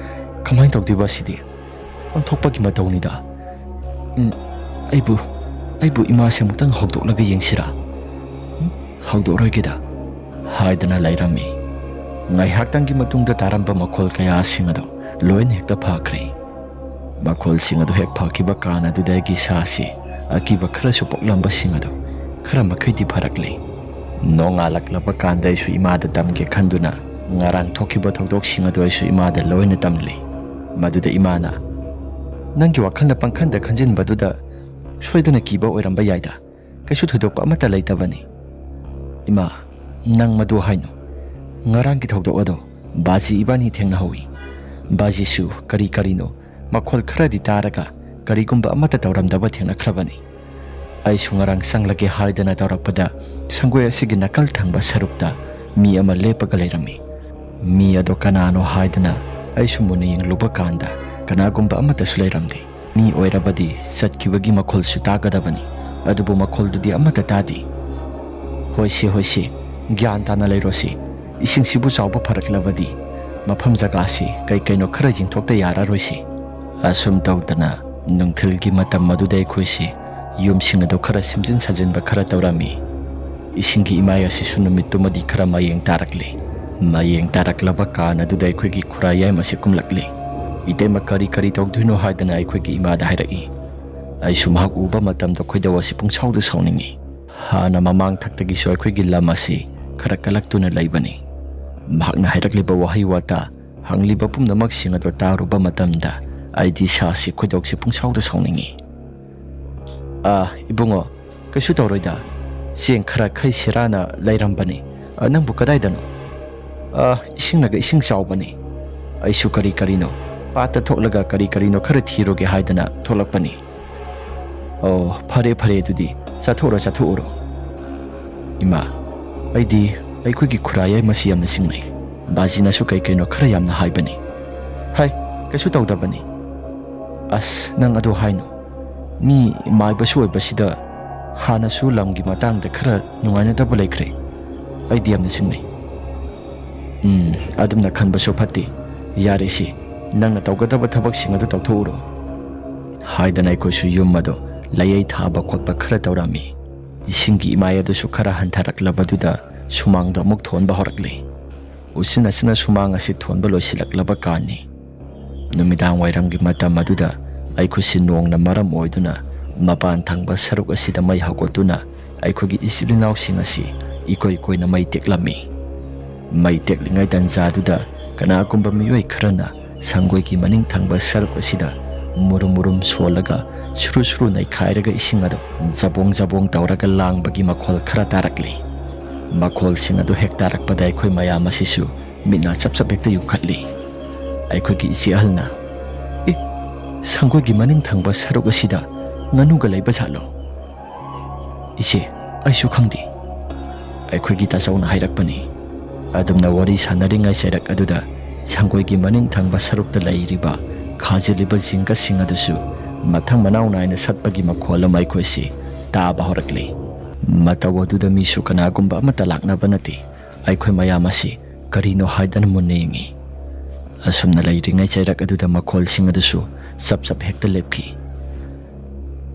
ꯀꯃꯥꯏꯅ ꯇꯧꯗꯣꯏꯕ ꯑꯁꯤꯗꯤ? ꯑꯣꯟꯊꯣꯛꯄꯒꯤ ꯃꯇꯧꯅꯤꯗ꯫ ꯎꯝ, ꯑꯩꯕꯨ, ꯑꯩꯕꯨ ꯏꯃꯥꯁꯦ ꯑꯃꯨꯛꯇꯪ ꯍꯧꯗꯣꯛꯂꯒ ꯌꯦꯡꯁꯤꯔꯥ? ꯎꯝ, ꯍꯧꯗꯣꯛꯂꯣꯏꯒꯦꯗ, ꯍꯥꯏꯗꯅ ꯂꯩꯔꯝꯃꯤ꯫ ꯉꯥꯏꯍꯥꯛꯇꯪꯒꯤ ꯃꯇꯨꯡꯗ ꯇꯥꯔꯝꯕ ꯃꯈꯣꯜ ꯀꯌꯥꯁꯤꯡ ꯑꯗꯨ ꯂꯣꯏꯅ ꯍꯦꯛꯇ ꯐꯈ꯭ꯔꯦ꯫ ꯃꯈꯣꯜꯁꯤꯡ ꯑꯗꯨ ꯍꯦꯛ ꯐꯈꯤꯕ ꯀꯥꯟ ꯑꯗꯨꯗ ꯑꯩꯒꯤ ꯏꯁꯥꯁꯤ ꯑꯀꯤꯕ ꯈꯔꯁꯨ ꯄꯣꯛꯂꯝꯕꯁꯤꯡ ꯑꯗꯨ ꯈꯔ ꯃꯈꯩꯗꯤ ꯐꯔꯛꯂꯦ꯫ ꯅꯣꯡꯉꯥꯜꯂꯛꯂꯕ ꯀꯥꯟꯗ ꯑꯩꯁꯨ ꯏꯃꯥꯗ ꯇꯝꯒꯦ ꯈꯟꯗꯨꯅ ꯉꯔꯥꯡ ꯊꯣꯛꯈꯤꯕ ꯊꯧꯗꯣꯛꯁꯤꯡ ꯑꯗꯨ ꯑꯩꯁꯨ ꯏꯃꯥꯗ ꯂꯣꯏꯅ ꯇꯝꯂꯤ꯫ ꯃꯗꯨꯗ ꯏꯃꯥꯅ, "ꯅꯪꯒꯤ ꯋꯥꯈꯜꯅ ꯄꯪꯈꯟꯗ ꯈꯟꯖꯤꯟꯕꯗꯨꯗ ꯁꯣꯏꯗꯅ ꯀꯤꯕ ꯑꯣꯏꯔꯝꯕ ꯌꯥꯏꯗ꯫ ꯀꯩꯁꯨ ꯊꯣꯏꯗꯣꯛꯄ ꯑꯃꯠꯇ ꯂꯩꯇꯕꯅꯤ꯫" "ꯏꯃꯥ, ꯅꯪ ꯃꯗꯨ ꯍꯥꯏꯅꯨ꯫ ꯉꯔꯥꯡꯒꯤ ꯊꯧꯗꯣꯛ ꯑꯗꯣ ꯕꯥꯖꯤ ꯏꯕꯥꯅꯤ ꯊꯦꯡꯅꯍꯧꯏ꯫ ꯕꯥꯖꯤꯁꯨ ꯀꯔꯤ ꯀꯔꯤꯅꯣ ꯃꯈꯣꯜ ꯈꯔꯗꯤ ꯇꯥꯔꯒ ꯀꯔꯤꯒꯨꯝꯕ ꯑꯃꯠꯇ ꯇꯧꯔꯝꯗꯕ ꯊꯦꯡꯅꯈ꯭ꯔꯕꯅꯤ꯫ ꯑꯩꯁꯨ ꯉꯔꯥꯡ ꯆꯪꯂꯒꯦ ꯍꯥꯏꯗꯅ ꯇꯧꯔꯛꯄꯗ ꯁꯪꯒꯣꯏ ꯑꯁꯤꯒꯤ ꯅꯥꯀꯜ ꯊꯪꯕ ꯁꯔꯨꯛꯇ ꯃꯤ ꯑꯃ ꯂꯦꯞꯄꯒ ꯂꯩꯔꯝꯃꯤ꯫ ꯃꯤ ꯑꯗꯣ ꯀꯅꯥꯅꯣ ꯍꯥꯏꯗꯅ ꯑꯩꯁꯨ ꯃꯨꯟꯅ ꯌꯦꯡꯂꯨꯕ ꯀꯥꯟꯗ ꯀꯅꯥꯒꯨꯝꯕ ꯑꯃꯠꯇꯁꯨ ꯂꯩꯔꯝꯗꯦ꯫ ꯃꯤ ꯑꯣꯏꯔꯕꯗꯤ ꯆꯠꯈꯤꯕꯒꯤ ꯃꯈꯣꯜꯁꯨ ꯇꯥꯒꯗꯕꯅꯤ, ꯑꯗꯨꯕꯨ ꯃꯈꯣꯜꯗꯨꯗꯤ ꯑꯃꯠꯇ ꯇꯥꯗꯦ꯫ ꯍꯣꯏꯁꯦ, ꯍꯣꯏꯁꯦ, ꯒ꯭ꯌꯥꯟ ꯇꯥꯅ ꯂꯩꯔꯣꯁꯦ꯫ ꯏꯁꯤꯡꯁꯤꯕꯨ ꯆꯥꯎꯕ ꯐꯔꯛꯂꯕꯗꯤ ꯃꯐꯝ ꯖꯒꯥꯁꯤ ꯀꯩ ꯀꯩꯅꯣ ꯈꯔ ꯌꯦꯡꯊꯣꯛꯇ ꯌꯥꯔꯔꯣꯏꯁꯦ꯫" ꯑꯁꯨꯝ ꯇꯧꯗꯅ ꯅꯨꯡꯊꯤꯜꯒꯤ ꯃꯇꯝ ꯑꯗꯨꯗ ꯑꯩꯈꯣꯏꯁꯤ ꯌꯨꯝꯁꯤꯡ ꯑꯗꯨ ꯈꯔ ꯁꯦꯝꯖꯤꯟ ꯁꯥꯖꯤꯟꯕ ꯈꯔ ꯇꯧꯔꯝꯃꯤ꯫ ꯏꯁꯤꯡꯒꯤ ꯏꯃꯥꯏ ꯑꯁꯤꯁꯨ ꯅꯨꯃꯤꯠꯇꯨꯃꯗꯤ ꯈꯔ ꯃꯌꯦꯡ ꯇꯥꯔꯛꯂꯦ꯫ ꯃꯌꯦꯡ ꯇꯥꯔꯛꯂꯕ ꯀꯥꯟ ꯑꯗꯨꯗ ꯑꯩꯈꯣꯏꯒꯤ ꯈꯨꯔꯥ ꯌꯥꯏꯃ ꯑꯁꯤ ꯀꯨꯝꯂꯛꯂꯦ꯫ "ꯏꯇꯩꯃ, ꯀꯔꯤ ꯀꯔꯤ ꯇꯧꯗꯣꯏꯅꯣ?" ꯍꯥꯏꯗꯅ ꯑꯩꯈꯣꯏꯒꯤ ꯏꯃꯥꯗ ꯍꯥꯏꯔꯛꯏ꯫ ꯑꯩꯁꯨ ꯃꯍꯥꯛ ꯎꯕ ꯃꯇꯝꯗ ꯈꯣꯏꯗꯧ ꯑꯁꯤ ꯄꯨꯡꯁꯥꯎꯗ ꯁꯥꯎꯅꯤꯡꯏ꯫ ꯍꯥꯟꯅ ꯃꯃꯥꯡ ꯊꯛꯇꯒꯤꯁꯨ ꯑꯩꯈꯣꯏꯒꯤ ꯂꯝ ꯑꯁꯤ ꯈꯔ ꯀꯜꯂꯛꯇꯨꯅ ꯂꯩꯕꯅꯤ꯫ ꯃꯍꯥꯛꯅ ꯍꯥꯏꯔꯛꯂꯤꯕ ꯋꯥꯍꯩ ꯋꯥꯇꯥ, ꯍꯪꯂꯤꯕ ꯄꯨꯝꯅꯃꯛꯁꯤꯡ ꯑꯗꯨ ꯇꯥꯔꯨꯕ ꯃꯇꯝꯗ ꯑꯩꯗꯤ ꯏꯁꯥꯁꯤ ꯈꯣꯏꯗꯧꯁꯤ ꯄꯨꯡꯁꯥꯎꯗ ꯁꯥꯎꯅꯤꯡꯏ꯫ "ꯑꯥ, ꯏꯕꯨꯡꯉꯣ, ꯀꯩꯁꯨ ꯇꯧꯔꯣꯏꯗ꯫ ꯆꯦꯡ ꯈꯔ ꯈꯩꯁꯤꯔꯥꯅ ꯂꯩꯔꯝꯕꯅꯤ꯫ ꯑ, ꯅꯪꯕꯨ ꯀꯗꯥꯏꯗꯅꯣ?" "ꯑ, ꯏꯁꯤꯡꯅꯒ ꯏꯁꯤꯡ ꯆꯥꯎꯕꯅꯤ꯫ ꯑꯩꯁꯨ ꯀꯔꯤ ꯀꯔꯤꯅꯣ ꯄꯥꯠꯇ ꯊꯣꯛꯂꯒ ꯀꯔꯤ ꯀꯔꯤꯅꯣ ꯈꯔ ꯊꯤꯔꯨꯒꯦ ꯍꯥꯏꯗꯅ ꯊꯣꯛꯂꯛꯄꯅꯤ꯫" "ꯑꯣ, ꯐꯔꯦ ꯐꯔꯦ, ꯑꯗꯨꯗꯤ ꯆꯠꯊꯣꯛꯎꯔꯣ, ꯆꯠꯊꯣꯛꯎꯔꯣ꯫" "ꯏꯃꯥ, ꯑꯩꯗꯤ ꯑꯩꯈꯣꯏꯒꯤ ꯈꯨꯔꯥ ꯌꯥꯏꯃꯁꯤ ꯌꯥꯝꯅ ꯆꯤꯡꯅꯩ꯫ ꯕꯥꯖꯤꯅꯁꯨ ꯀꯩ ꯀꯩꯅꯣ ꯈꯔ ꯌꯥꯝꯅ ꯍꯥꯏꯕꯅꯤ꯫" "ꯍꯥꯏ, ꯀꯩꯁꯨ ꯇꯧꯗꯕꯅꯤ꯫" "ꯑꯁ, ꯅꯪ ꯑꯗꯨ ꯍꯥꯏꯅꯨ꯫ ꯃꯤ ꯃꯥꯏꯕꯁꯨ ꯑꯣꯏꯕꯁꯤꯗ ꯍꯥꯟꯅꯁꯨ ꯂꯝꯒꯤ ꯃꯇꯥꯡꯗ ꯈꯔ ꯅꯨꯡꯉꯥꯏꯅꯗꯕ ꯂꯩꯈ꯭ꯔꯦ꯫ ꯑꯩꯗꯤ ꯌꯥꯝꯅ ꯆꯤꯡꯅꯩ꯫" "ꯎꯝ, ꯑꯗꯨꯝꯅ ꯈꯟꯕꯁꯨ ꯐꯠꯇꯦ꯫ ꯌꯥꯔꯦꯁꯤ, ꯅꯪꯅ ꯇꯧꯒꯗꯕ ꯊꯕꯛꯁꯤꯡ ꯑꯗꯨ ꯇꯧꯊꯣꯛꯎꯔꯣ" ꯍꯥꯏꯗꯅ ꯑꯩꯈꯣꯏꯁꯨ ꯌꯨꯝ ꯑꯗꯨ ꯂꯩꯌꯩ ꯊꯥꯕ ꯈꯣꯠꯄ ꯈꯔ ꯇꯧꯔꯝꯃꯤ꯫ ꯏꯁꯤꯡꯒꯤ ꯏꯃꯥꯏ ꯑꯗꯨꯁꯨ ꯈꯔ ꯍꯟꯊꯔꯛꯂꯕꯗꯨꯗ ꯁꯨꯃꯥꯡꯗ ꯑꯃꯨꯛ ꯊꯣꯟꯕ ꯍꯧꯔꯛꯂꯦ꯫ ꯎꯆꯤꯟ ꯅꯥꯆꯤꯟꯅ ꯁꯨꯃꯥꯡ ꯑꯁꯤ ꯊꯣꯟꯕ ꯂꯣꯏꯁꯤꯜꯂꯛꯂꯕ ꯀꯥꯟꯅꯤ꯫ ꯅꯨꯃꯤꯗꯥꯡ ꯋꯥꯏꯔꯝꯒꯤ ꯃꯇꯝ ꯑꯗꯨꯗ ꯑꯩꯈꯣꯏꯁꯤ ꯅꯣꯡꯅ ꯃꯔꯝ ꯑꯣꯏꯗꯨꯅ ꯃꯄꯥꯟ ꯊꯪꯕ ꯁꯔꯨꯛ ꯑꯁꯤꯗ ꯃꯩ ꯍꯧꯒꯠꯇꯨꯅ ꯑꯩꯈꯣꯏꯒꯤ ꯏꯆꯤꯜ ꯏꯅꯥꯎꯁꯤꯡ ꯑꯁꯤ ꯏꯀꯣꯏ ꯀꯣꯏꯅ ꯃꯩ ꯇꯦꯛꯂꯝꯃꯤ꯫ ꯃꯩ ꯇꯦꯛꯂꯤꯉꯩ ꯇꯟꯖꯥꯗꯨꯗ ꯀꯅꯥꯒꯨꯝꯕ ꯃꯤꯑꯣꯏ ꯈꯔꯅ ꯁꯪꯒꯣꯏꯒꯤ ꯃꯅꯤꯡ ꯊꯪꯕ ꯁꯔꯨꯛ ꯑꯁꯤꯗ ꯃꯨꯔꯨꯝ ꯃꯨꯔꯨꯝ ꯁꯣꯜꯂꯒ ꯁꯨꯔꯨ ꯁꯨꯔꯨ ꯅꯩꯈꯥꯏꯔꯒ ꯏꯁꯤꯡ ꯑꯗꯨ ꯖꯕꯣꯡ ꯖꯕꯣꯡ ꯇꯧꯔꯒ ꯂꯥꯡꯕꯒꯤ ꯃꯈꯣꯜ ꯈꯔ ꯇꯥꯔꯛꯂꯤ꯫ ꯃꯈꯣꯜꯁꯤꯡ ꯑꯗꯨ ꯍꯦꯛ ꯇꯥꯔꯛꯄꯗ ꯑꯩꯈꯣꯏ ꯃꯌꯥꯝ ꯑꯁꯤꯁꯨ ꯃꯤꯠꯅ ꯆꯞ ꯆꯞ ꯍꯦꯛꯇ ꯌꯨꯡꯈꯠꯂꯤ꯫ ꯑꯩꯈꯣꯏꯒꯤ ꯏꯆꯦ ꯑꯍꯜꯅ, "ꯑꯦ, ꯁꯪꯒꯣꯏꯒꯤ ꯃꯅꯤꯡ ꯊꯪꯕ ꯁꯔꯨꯛ ꯑꯁꯤꯗ ꯉꯥꯅꯨꯒ ꯂꯩꯕ ꯖꯥꯠꯂꯣ?" "ꯏꯆꯦ, ꯑꯩꯁꯨ ꯈꯪꯗꯦ꯫" ꯑꯩꯈꯣꯏꯒꯤ ꯇꯥꯆꯧꯅ ꯍꯥꯏꯔꯛꯄꯅꯤ꯫ ꯑꯗꯨꯝꯅ ꯋꯥꯔꯤ ꯁꯥꯟꯅꯔꯤꯉꯩ ꯆꯩꯔꯛ ꯑꯗꯨꯗ ꯁꯪꯒꯣꯏꯒꯤ ꯃꯅꯤꯡ ꯊꯪꯕ ꯁꯔꯨꯛꯇ ꯂꯩꯔꯤꯕ ꯈꯥꯖꯤꯜꯂꯤꯕ ꯖꯤꯡꯒꯁꯤꯡ ꯑꯗꯨꯁꯨ ꯃꯊꯪ ꯃꯅꯥꯎ ꯅꯥꯏꯅ ꯁꯠꯄꯒꯤ ꯃꯈꯣꯜ ꯑꯃ ꯑꯩꯈꯣꯏꯁꯤ ꯇꯥꯕ ꯍꯧꯔꯛꯂꯤ꯫ ꯃꯇꯧ ꯑꯗꯨꯗ ꯃꯤꯁꯨ ꯀꯅꯥꯒꯨꯝꯕ ꯑꯃꯠꯇ ꯂꯥꯛꯅꯕ ꯅꯠꯇꯦ꯫ ꯑꯩꯈꯣꯏ ꯃꯌꯥꯝ ꯑꯁꯤ ꯀꯔꯤꯅꯣ ꯍꯥꯏꯗꯅ ꯃꯨꯟꯅ ꯌꯦꯡꯉꯤ꯫ ꯑꯁꯨꯝꯅ ꯂꯩꯔꯤꯉꯩ ꯆꯩꯔꯛ ꯑꯗꯨꯗ ꯃꯈꯣꯜꯁꯤꯡ ꯑꯗꯨꯁꯨ ꯆꯞ ꯆꯞ ꯍꯦꯛꯇ ꯂꯦꯞꯈꯤ꯫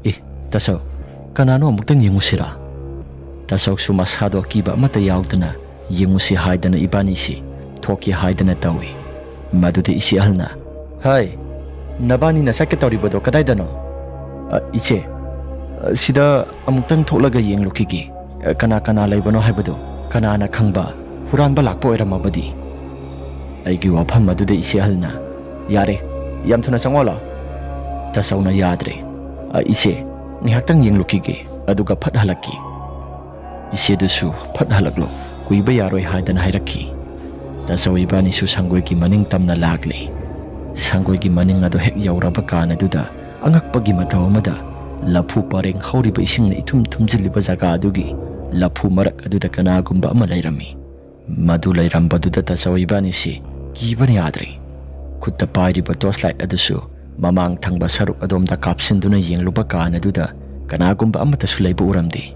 "ꯑꯦ, ꯇꯥꯆꯧ, ꯀꯅꯥꯅꯣ ꯑꯃꯨꯛꯇꯪ ꯌꯦꯡꯉꯨꯁꯤꯔꯥ?" ꯇꯥꯆꯧꯁꯨ ꯃꯁꯥꯗꯣ ꯑꯀꯤꯕ ꯑꯃꯠꯇ ꯌꯥꯎꯗꯅ ꯌꯦꯡꯉꯨꯁꯤ ꯍꯥꯏꯗꯅ ꯏꯕꯥꯅꯤꯁꯤ ꯊꯣꯛꯀꯦ ꯍꯥꯏꯗꯅ ꯇꯧꯏ꯫ ꯃꯗꯨꯗ ꯏꯆꯦ ꯑꯍꯜꯅ, ꯍꯥꯏ, ꯅꯕꯥꯅꯤꯅ ꯆꯠꯀꯦ ꯇꯧꯔꯤꯕꯗꯣ ꯀꯗꯥꯏꯗꯅꯣ? "ꯑ, ꯏꯆꯦ, ꯑ, ꯁꯤꯗ ꯑꯃꯨꯛꯇꯪ ꯊꯣꯛꯂꯒ ꯌꯦꯡꯂꯨꯈꯤꯒꯦ꯫ ꯑ, ꯀꯅꯥ ꯀꯅꯥ ꯂꯩꯕꯅꯣ ꯍꯥꯏꯕꯗꯣ ꯀꯅꯥꯅ ꯈꯪꯕ? ꯍꯨꯔꯥꯟꯕ ꯂꯥꯛꯄ ꯑꯣꯏꯔꯝꯃꯕꯗꯤ?" ꯑꯩꯒꯤ ꯋꯥꯐꯝ ꯑꯗꯨꯗ ꯏꯆꯦ ꯑꯍꯜꯅ, "ꯌꯥꯔꯦ, ꯌꯥꯝ ꯊꯨꯅ ꯆꯪꯉꯛꯑꯣ ꯂꯥꯎ꯫" ꯇꯥꯆꯧꯅ ꯌꯥꯗ꯭ꯔꯦ꯫ "ꯑ, ꯏꯆꯦ, ꯉꯥꯏꯍꯥꯛꯇꯪ ꯌꯦꯡꯂꯨꯈꯤꯒꯦ, ꯑꯗꯨꯒ ꯐꯠ ꯍꯜꯂꯛꯀꯦ꯫" ꯏꯆꯦꯗꯨꯁꯨ, "ꯐꯠ ꯍꯜꯂꯛꯂꯣ, ꯀꯨꯏꯕ ꯌꯥꯔꯣꯏ" ꯍꯥꯏꯗꯅ ꯍꯥꯏꯔꯛꯈꯤ꯫ ꯇꯥꯆꯧ ꯏꯕꯥꯅꯤꯁꯨ ꯁꯪꯒꯣꯏꯒꯤ ꯃꯅꯤꯡ ꯇꯝꯅ ꯂꯥꯛꯂꯦ꯫ ꯁꯪꯒꯣꯏꯒꯤ ꯃꯅꯤꯡ ꯑꯗꯨ ꯍꯦꯛ ꯌꯧꯔꯕ ꯀꯥꯟ ꯑꯗꯨꯗ, ꯑꯉꯛꯄꯒꯤ ꯃꯇꯧ ꯑꯃꯗ, ꯂꯐꯨ ꯄꯔꯦꯡ ꯍꯧꯔꯤꯕ ꯏꯁꯤꯡꯅ ꯏꯊꯨꯝ ꯊꯨꯝꯖꯤꯜꯂꯤꯕ ꯖꯒꯥ ꯑꯗꯨꯒꯤ ꯂꯐꯨ ꯃꯔꯛ ꯑꯗꯨꯗ ꯀꯅꯥꯒꯨꯝꯕ ꯑꯃ ꯂꯩꯔꯝꯃꯤ꯫ ꯃꯗꯨ ꯂꯩꯔꯝꯕꯗꯨꯗ ꯇꯥꯆꯧ ꯏꯕꯥꯅꯤꯁꯤ ꯀꯤꯕꯅ ꯌꯥꯗ꯭ꯔꯦ꯫ ꯈꯨꯠꯇ ꯄꯥꯏꯔꯤꯕ ꯇꯣꯔꯆ ꯂꯥꯏꯠ ꯑꯗꯨꯁꯨ ꯃꯃꯥꯡ ꯊꯪꯕ ꯁꯔꯨꯛ ꯑꯗꯣꯝꯗ ꯀꯥꯞꯁꯤꯟꯗꯨꯅ ꯌꯦꯡꯂꯨꯕ ꯀꯥꯟ ꯑꯗꯨꯗ, ꯀꯅꯥꯒꯨꯝꯕ ꯑꯃꯠꯇꯁꯨ ꯂꯩꯕ ꯎꯔꯝꯗꯦ꯫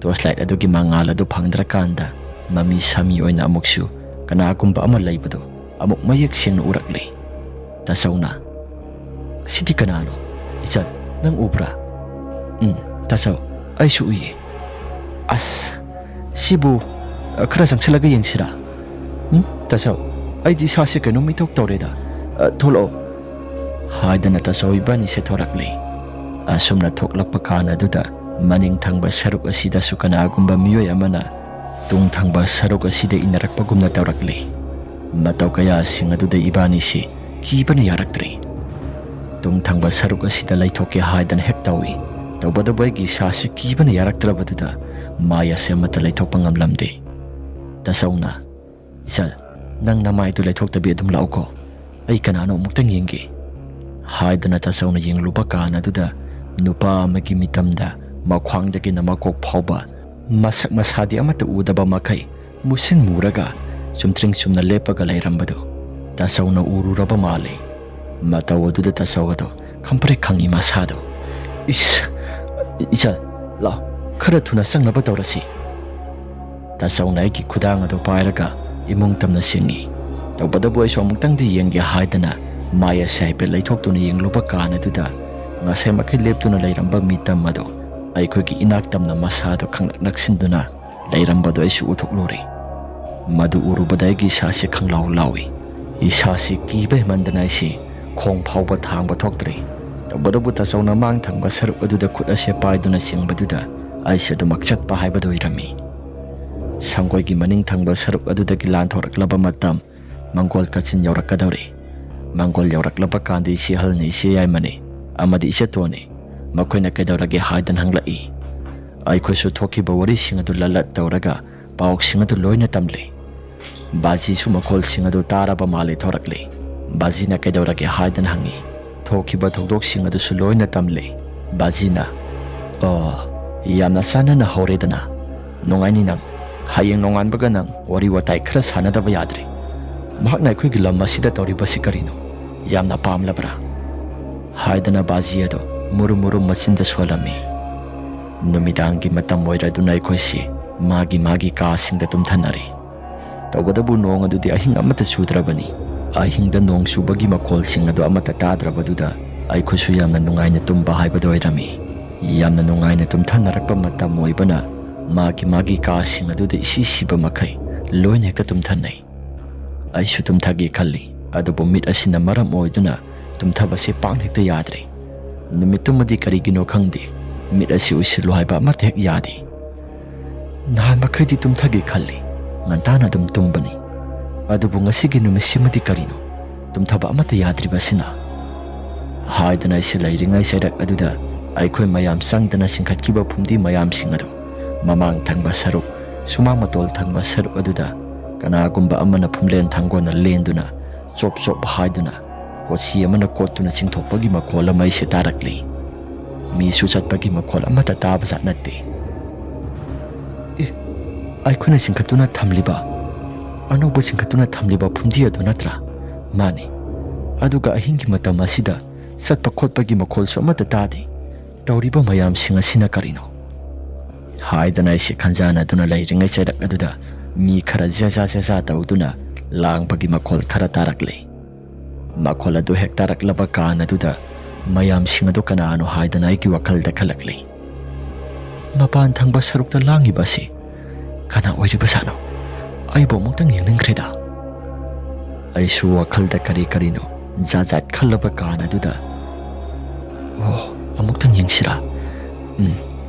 ꯇꯣꯔꯆ ꯂꯥꯏꯠ ꯑꯗꯨꯒꯤ ꯃꯉꯥꯜ ꯑꯗꯨ ꯐꯪꯗ꯭ꯔꯀꯥꯟꯗ, ꯃꯃꯤ ꯁꯥꯃꯤ ꯑꯣꯏꯅ ꯑꯃꯨꯛꯁꯨ ꯀꯅꯥꯒꯨꯝꯕ ꯑꯃ ꯂꯩꯕꯗꯨ ꯑꯃꯨꯛ ꯃꯌꯦꯛ ꯁꯦꯡꯅ ꯎꯔꯛꯂꯦ꯫ ꯇꯥꯆꯧꯅ, "ꯁꯤꯗꯤ ꯀꯅꯥꯅꯣ? ꯏꯆꯟ, ꯅꯪ ꯎꯕ꯭ꯔꯥ?" "ꯎꯝ, ꯇꯥꯆꯧ, ꯑꯩꯁꯨ ꯎꯏꯌꯦ꯫" "ꯑꯁ, ꯁꯤꯕꯨ, ꯑ, ꯈꯔ ꯆꯪꯁꯤꯜꯂꯒ ꯌꯦꯡꯁꯤꯔꯥ?" "ꯎꯝ, ꯇꯥꯆꯧ, ꯑꯩꯗꯤ ꯏꯁꯥꯁꯦ ꯀꯩꯅꯣꯝ ꯏꯇꯧ ꯇꯧꯔꯦꯗ꯫ ꯑ, ꯊꯣꯛꯂꯛꯑꯣ꯫" ꯍꯥꯏꯗꯅ ꯇꯥꯆꯧ ꯏꯕꯥꯅꯤꯁꯦ ꯊꯣꯔꯛꯂꯦ꯫ ꯑꯁꯨꯝꯅ ꯊꯣꯛꯂꯛꯄ ꯀꯥꯟ ꯑꯗꯨꯗ, ꯃꯅꯤꯡ ꯊꯪꯕ ꯁꯔꯨꯛ ꯑꯁꯤꯗꯁꯨ ꯀꯅꯥꯒꯨꯝꯕ ꯃꯤꯑꯣꯏ ꯑꯃꯅ ꯇꯨꯡ ꯊꯪꯕ ꯁꯔꯨꯛ ꯑꯁꯤꯗ ꯏꯟꯅꯔꯛꯄꯒꯨꯝꯅ ꯇꯧꯔꯛꯂꯦ꯫ ꯃꯇꯧ ꯀꯌꯥꯁꯤꯡ ꯑꯗꯨꯗ ꯏꯕꯥꯅꯤꯁꯤ ꯀꯤꯕꯅ ꯌꯥꯔꯛꯇ꯭ꯔꯦ꯫ ꯇꯨꯡ ꯊꯪꯕ ꯁꯔꯨꯛ ꯑꯁꯤꯗ ꯂꯩꯊꯣꯛꯀꯦ ꯍꯥꯏꯗꯅ ꯍꯦꯛ ꯇꯧꯏ꯫ ꯇꯧꯕꯇꯕꯨ ꯑꯩꯒꯤ ꯏꯁꯥꯁꯤ ꯀꯤꯕꯅ ꯌꯥꯔꯛꯇ꯭ꯔꯕꯗꯨꯗ ꯃꯥꯏ ꯑꯁꯦ ꯑꯃꯠꯇ ꯂꯩꯊꯣꯛꯄ ꯉꯝꯂꯝꯗꯦ꯫ ꯇꯥꯆꯧꯅ, "ꯏꯆꯜ, ꯅꯪ ꯅꯃꯥꯏꯗꯨ ꯂꯩꯊꯣꯛꯇꯕꯤ ꯑꯗꯨꯝ ꯂꯥꯛꯎꯀꯣ꯫ ꯑꯩ ꯀꯅꯥꯅꯣ ꯑꯃꯨꯛꯇꯪ ꯌꯦꯡꯒꯦ꯫" ꯍꯥꯏꯗꯅ ꯇꯥꯆꯧꯅ ꯌꯦꯡꯂꯨꯕ ꯀꯥꯟ ꯑꯗꯨꯗ, ꯅꯨꯄꯥ ꯑꯃꯒꯤ ꯃꯤꯇꯝꯗ ꯃꯈ꯭ꯋꯥꯡꯗꯒꯤꯅ ꯃꯀꯣꯛ ꯐꯥꯎꯕ ꯃꯁꯛ ꯃꯁꯥꯗꯤ ꯑꯃꯠꯇ ꯎꯗꯕ ꯃꯈꯩ ꯃꯨꯁꯤꯟ ꯃꯨꯔꯒ ꯆꯨꯝꯇ꯭ꯔꯤꯡ ꯆꯨꯝꯅ ꯂꯦꯞꯄꯒ ꯂꯩꯔꯝꯕꯗꯨ ꯇꯥꯆꯧꯅ ꯎꯔꯨꯔꯕ ꯃꯥꯜꯂꯦ꯫ ꯃꯇꯧ ꯑꯗꯨꯗ ꯇꯥꯆꯧ ꯑꯗꯨ ꯈꯪꯄ꯭ꯔꯦꯛ ꯈꯪꯉꯤ ꯃꯁꯥꯗꯣ꯫ "ꯏꯁ, ꯏꯆꯜ, ꯂꯥꯎ, ꯈꯔ ꯊꯨꯅ ꯆꯪꯅꯕ ꯇꯧꯔꯁꯤ꯫" ꯇꯥꯆꯧꯅ ꯑꯩꯒꯤ ꯈꯨꯗꯥꯡ ꯑꯗꯨ ꯄꯥꯏꯔꯒ ꯏꯃꯨꯡ ꯇꯝꯅ ꯆꯤꯡꯏ꯫ ꯇꯧꯕꯇꯕꯨ ꯑꯩꯁꯨ ꯑꯃꯨꯛꯇꯪꯗꯤ ꯌꯦꯡꯒꯦ ꯍꯥꯏꯗꯅ ꯃꯥꯏ ꯑꯁꯦ ꯍꯥꯏꯐꯦꯠ ꯂꯩꯊꯣꯛꯇꯨꯅ ꯌꯦꯡꯂꯨꯕ ꯀꯥꯟ ꯑꯗꯨꯗ, ꯉꯁꯥꯏ ꯃꯈꯩ ꯂꯦꯞꯇꯨꯅ ꯂꯩꯔꯝꯕ ꯃꯤꯇꯝ ꯑꯗꯨ ꯑꯩꯈꯣꯏꯒꯤ ꯏꯅꯥꯛ ꯇꯝꯅ ꯃꯁꯥꯗꯣ ꯈꯪꯅꯛ ꯅꯛꯁꯤꯟꯗꯨꯅ ꯂꯩꯔꯝꯕꯗꯨ ꯑꯩꯁꯨ ꯎꯊꯣꯛꯂꯨꯔꯦ꯫ ꯃꯗꯨ ꯎꯔꯨꯕꯗ ꯑꯩꯒꯤ ꯏꯁꯥꯁꯦ ꯈꯪꯂꯥꯎ ꯂꯥꯎꯏ꯫ ꯏꯁꯥꯁꯤ ꯀꯤꯕ ꯍꯦꯟꯃꯟꯗꯅ ꯑꯩꯁꯤ ꯈꯣꯡ ꯐꯥꯎꯕ ꯊꯥꯡꯕ ꯊꯣꯛꯇ꯭ꯔꯦ꯫ ꯇꯧꯕꯇꯕꯨ ꯇꯥꯆꯧꯅ ꯃꯥꯡ ꯊꯪꯕ ꯁꯔꯨꯛ ꯑꯗꯨꯗ ꯈꯨꯠ ꯑꯁꯦ ꯄꯥꯏꯗꯨꯅ ꯆꯤꯡꯕꯗꯨꯗ ꯑꯩꯁꯦ ꯑꯗꯨꯃꯛ ꯆꯠꯄ ꯍꯥꯏꯕꯗꯨ ꯑꯣꯏꯔꯝꯃꯤ꯫ ꯁꯪꯒꯣꯏꯒꯤ ꯃꯅꯤꯡ ꯊꯪꯕ ꯁꯔꯨꯛ ꯑꯗꯨꯗꯒꯤ ꯂꯥꯟꯊꯣꯔꯛꯂꯕ ꯃꯇꯝ ꯃꯪꯒꯣꯜ ꯀꯥꯆꯤꯟ ꯌꯧꯔꯛꯀꯗꯧꯔꯦ꯫ ꯃꯪꯒꯣꯜ ꯌꯧꯔꯛꯂꯕ ꯀꯥꯟꯗ ꯏꯆꯦ ꯑꯍꯜꯅ ꯏꯆꯦ ꯌꯥꯏꯃꯅꯤ ꯑꯃꯗꯤ ꯏꯆꯦ ꯇꯣꯟꯅꯤ꯫ ꯃꯈꯣꯏꯅ ꯀꯩꯗꯧꯔꯒꯦ ꯍꯥꯏꯗꯅ ꯍꯪꯂꯛꯏ꯫ ꯑꯩꯈꯣꯏꯁꯨ ꯊꯣꯛꯈꯤꯕ ꯋꯥꯔꯤꯁꯤꯡ ꯑꯗꯨ ꯂꯂꯠ ꯇꯧꯔꯒ ꯄꯥꯎꯁꯤꯡ ꯑꯗꯨ ꯂꯣꯏꯅ ꯇꯝꯂꯤ꯫ ꯕꯥꯖꯤꯁꯨ ꯃꯈꯣꯜꯁꯤꯡ ꯑꯗꯨ ꯇꯥꯔꯕ ꯃꯥꯜꯂꯦ ꯊꯣꯔꯛꯂꯤ꯫ ꯕꯥꯖꯤꯅ ꯀꯩꯗꯧꯔꯒꯦ ꯍꯥꯏꯗꯅ ꯍꯪꯉꯤ꯫ ꯊꯣꯛꯈꯤꯕ ꯊꯧꯗꯣꯛꯁꯤꯡ ꯑꯗꯨꯁꯨ ꯂꯣꯏꯅ ꯇꯝꯂꯤ꯫ ꯕꯥꯖꯤꯅ, "ꯑꯣ, ꯌꯥꯝꯅ ꯆꯥꯟꯅꯅ ꯍꯧꯔꯦꯗꯅ꯫ ꯅꯨꯡꯉꯥꯏꯅꯤ ꯅꯪ꯫ ꯍꯌꯦꯡ ꯅꯣꯡꯉꯥꯟꯕꯒ ꯅꯪ ꯋꯥꯔꯤ ꯋꯥꯇꯥꯏ ꯈꯔ ꯁꯥꯟꯅꯗꯕ ꯌꯥꯗ꯭ꯔꯦ꯫ ꯃꯍꯥꯛꯅ ꯑꯩꯈꯣꯏꯒꯤ ꯂꯝ ꯑꯁꯤꯗ ꯇꯧꯔꯤꯕꯁꯤ ꯀꯔꯤꯅꯣ? ꯌꯥꯝꯅ ꯄꯥꯝꯂꯕ꯭ꯔꯥ?" ꯍꯥꯏꯗꯅ ꯕꯥꯖꯤ ꯑꯗꯨ ꯃꯨꯔꯨꯝ ꯃꯨꯔꯨꯝ ꯃꯆꯤꯟꯗ ꯁꯣꯜꯂꯝꯃꯤ꯫ ꯅꯨꯃꯤꯗꯥꯡꯒꯤ ꯃꯇꯝ ꯑꯣꯏꯔꯗꯨꯅ ꯑꯩꯈꯣꯏꯁꯤ ꯃꯥꯒꯤ ꯃꯥꯒꯤ ꯀꯥꯁꯤꯡꯗ ꯇꯨꯝꯊꯅꯔꯦ꯫ ꯇꯧꯕꯇꯕꯨ ꯅꯣꯡ ꯑꯗꯨꯗꯤ ꯑꯍꯤꯡ ꯑꯃꯠꯇ ꯆꯨꯗ꯭ꯔꯕꯅꯤ꯫ ꯑꯍꯤꯡꯗ ꯅꯣꯡ ꯆꯨꯕꯒꯤ ꯃꯈꯣꯜꯁꯤꯡ ꯑꯗꯨ ꯑꯃꯠꯇ ꯇꯥꯗ꯭ꯔꯕꯗꯨꯗ ꯑꯩꯈꯣꯏꯁꯨ ꯌꯥꯝꯅ ꯅꯨꯡꯉꯥꯏꯅ ꯇꯨꯝꯕ ꯍꯥꯏꯕꯗꯨ ꯑꯣꯏꯔꯝꯃꯤ꯫ ꯌꯥꯝꯅ ꯅꯨꯡꯉꯥꯏꯅ ꯇꯨꯝꯊꯅꯔꯛꯄ ꯃꯇꯝ ꯑꯣꯏꯕꯅ ꯃꯥꯒꯤ ꯃꯥꯒꯤ ꯀꯥꯁꯤꯡ ꯑꯗꯨꯗ ꯏꯁꯤ ꯁꯤꯕ ꯃꯈꯩ ꯂꯣꯏꯅ ꯍꯦꯛꯇ ꯇꯨꯝꯊꯅꯩ꯫ ꯑꯩꯁꯨ ꯇꯨꯝꯊꯒꯦ ꯈꯜꯂꯤ, ꯑꯗꯨꯕꯨ ꯃꯤꯠ ꯑꯁꯤꯅ ꯃꯔꯝ ꯑꯣꯏꯗꯨꯅ ꯇꯨꯝꯊꯕꯁꯦ ꯄꯥꯛ ꯍꯦꯛꯇ ꯌꯥꯗ꯭ꯔꯦ꯫ ꯅꯨꯃꯤꯠꯇꯨꯃꯗꯤ ꯀꯔꯤꯒꯤꯅꯣ ꯈꯪꯗꯦ, ꯃꯤꯠ ꯑꯁꯤ ꯎꯏꯁꯤꯜꯂꯨ ꯍꯥꯏꯕ ꯑꯃꯠꯇ ꯍꯦꯛ ꯌꯥꯗꯦ꯫ ꯅꯍꯥꯟ ꯃꯈꯩꯗꯤ ꯇꯨꯝꯊꯒꯦ ꯈꯜꯂꯤ, ꯉꯟꯇꯥꯅ ꯑꯗꯨꯝ ꯇꯨꯝꯕꯅꯤ꯫ ꯑꯗꯨꯕꯨ ꯉꯁꯤꯒꯤ ꯅꯨꯃꯤꯠꯁꯤꯃꯗꯤ ꯀꯔꯤꯅꯣ? ꯇꯨꯝꯊꯕ ꯑꯃꯠꯇ ꯌꯥꯗ꯭ꯔꯤꯕꯁꯤꯅ?" ꯍꯥꯏꯗꯅ ꯑꯩꯁꯦ ꯂꯩꯔꯤꯉꯩ ꯆꯩꯔꯛ ꯑꯗꯨꯗ ꯑꯩꯈꯣꯏ ꯃꯌꯥꯝ ꯆꯪꯗꯅ ꯆꯤꯡꯈꯠꯈꯤꯕ ꯐꯨꯝꯗꯤ ꯃꯌꯥꯝꯁꯤꯡ ꯑꯗꯨ, ꯃꯃꯥꯡ ꯊꯪꯕ ꯁꯔꯨꯛ, ꯁꯨꯃꯥꯡ ꯃꯇꯣꯜ ꯊꯪꯕ ꯁꯔꯨꯛ ꯑꯗꯨꯗ ꯀꯅꯥꯒꯨꯝꯕ ꯑꯃꯅ ꯐꯨꯝꯂꯦꯟ ꯊꯥꯡꯒꯣꯟꯅ ꯂꯦꯟꯗꯨꯅ ꯆꯣꯞ ꯆꯣꯞ ꯍꯥꯏꯗꯨꯅ ꯀꯣꯆꯤ ꯑꯃꯅ ꯀꯣꯠꯇꯨꯅ ꯆꯤꯡꯊꯣꯛꯄꯒꯤ ꯃꯈꯣꯜ ꯑꯃ ꯑꯩꯁꯦ ꯇꯥꯔꯛꯂꯤ꯫ ꯃꯤꯁꯨ ꯆꯠꯄꯒꯤ ꯃꯈꯣꯜ ꯑꯃꯠꯇ ꯇꯥꯕꯖꯥꯠ ꯅꯠꯇꯦ꯫ "ꯑꯦ, ꯑꯩꯈꯣꯏꯅ ꯆꯤꯡꯈꯠꯇꯨꯅ ꯊꯝꯂꯤꯕ, ꯑꯅꯧꯕ ꯆꯤꯡꯈꯠꯇꯨꯅ ꯊꯝꯂꯤꯕ ꯐꯨꯝꯗꯤ ꯑꯗꯨ ꯅꯠꯇ꯭ꯔꯥ?" "ꯃꯥꯅꯤ꯫ ꯑꯗꯨꯒ ꯑꯍꯤꯡꯒꯤ ꯃꯇꯝ ꯑꯁꯤꯗ ꯆꯠꯄ ꯈꯣꯠꯄꯒꯤ ꯃꯈꯣꯜꯁꯨ ꯑꯃꯠꯇ ꯇꯥꯗꯦ꯫ ꯇꯧꯔꯤꯕ ꯃꯌꯥꯝꯁꯤꯡ ꯑꯁꯤꯅ ꯀꯔꯤꯅꯣ?" ꯍꯥꯏꯗꯅ ꯑꯩꯁꯦ ꯈꯟꯖꯥꯟꯅꯗꯨꯅ ꯂꯩꯔꯤꯉꯩ ꯆꯩꯔꯛ ꯑꯗꯨꯗ ꯃꯤ ꯈꯔ ꯖꯦꯖꯥ ꯖꯦꯖꯥ ꯇꯧꯗꯨꯅ ꯂꯥꯡꯕꯒꯤ ꯃꯈꯣꯜ ꯈꯔ ꯇꯥꯔꯛꯂꯦ꯫ ꯃꯈꯣꯜ ꯑꯗꯨ ꯍꯦꯛ ꯇꯥꯔꯛꯂꯕ ꯀꯥꯟ ꯑꯗꯨꯗ ꯃꯌꯥꯝꯁꯤꯡ ꯑꯗꯨ ꯀꯅꯥꯅꯣ ꯍꯥꯏꯗꯅ ꯑꯩꯒꯤ ꯋꯥꯈꯜꯗ ꯈꯜꯂꯛꯂꯤ꯫ "ꯃꯄꯥꯟ ꯊꯪꯕ ꯁꯔꯨꯛꯇ ꯂꯥꯡꯉꯤꯕ ꯑꯁꯤ ꯀꯅꯥ ꯑꯣꯏꯔꯤꯕꯖꯥꯠꯅꯣ? ꯑꯩꯕꯨ ꯑꯃꯨꯛꯇꯪ ꯌꯦꯡꯅꯤꯡꯈ꯭ꯔꯦꯗ꯫" ꯑꯩꯁꯨ ꯋꯥꯈꯜꯗ ꯀꯔꯤ ꯀꯔꯤꯅꯣ ꯖꯥꯠ ꯖꯥꯠ ꯈꯜꯂꯕ ꯀꯥꯟ ꯑꯗꯨꯗ, "ꯑꯣ, ꯑꯃꯨꯛꯇꯪ ꯌꯦꯡꯁꯤꯔꯥ? ꯎꯝ,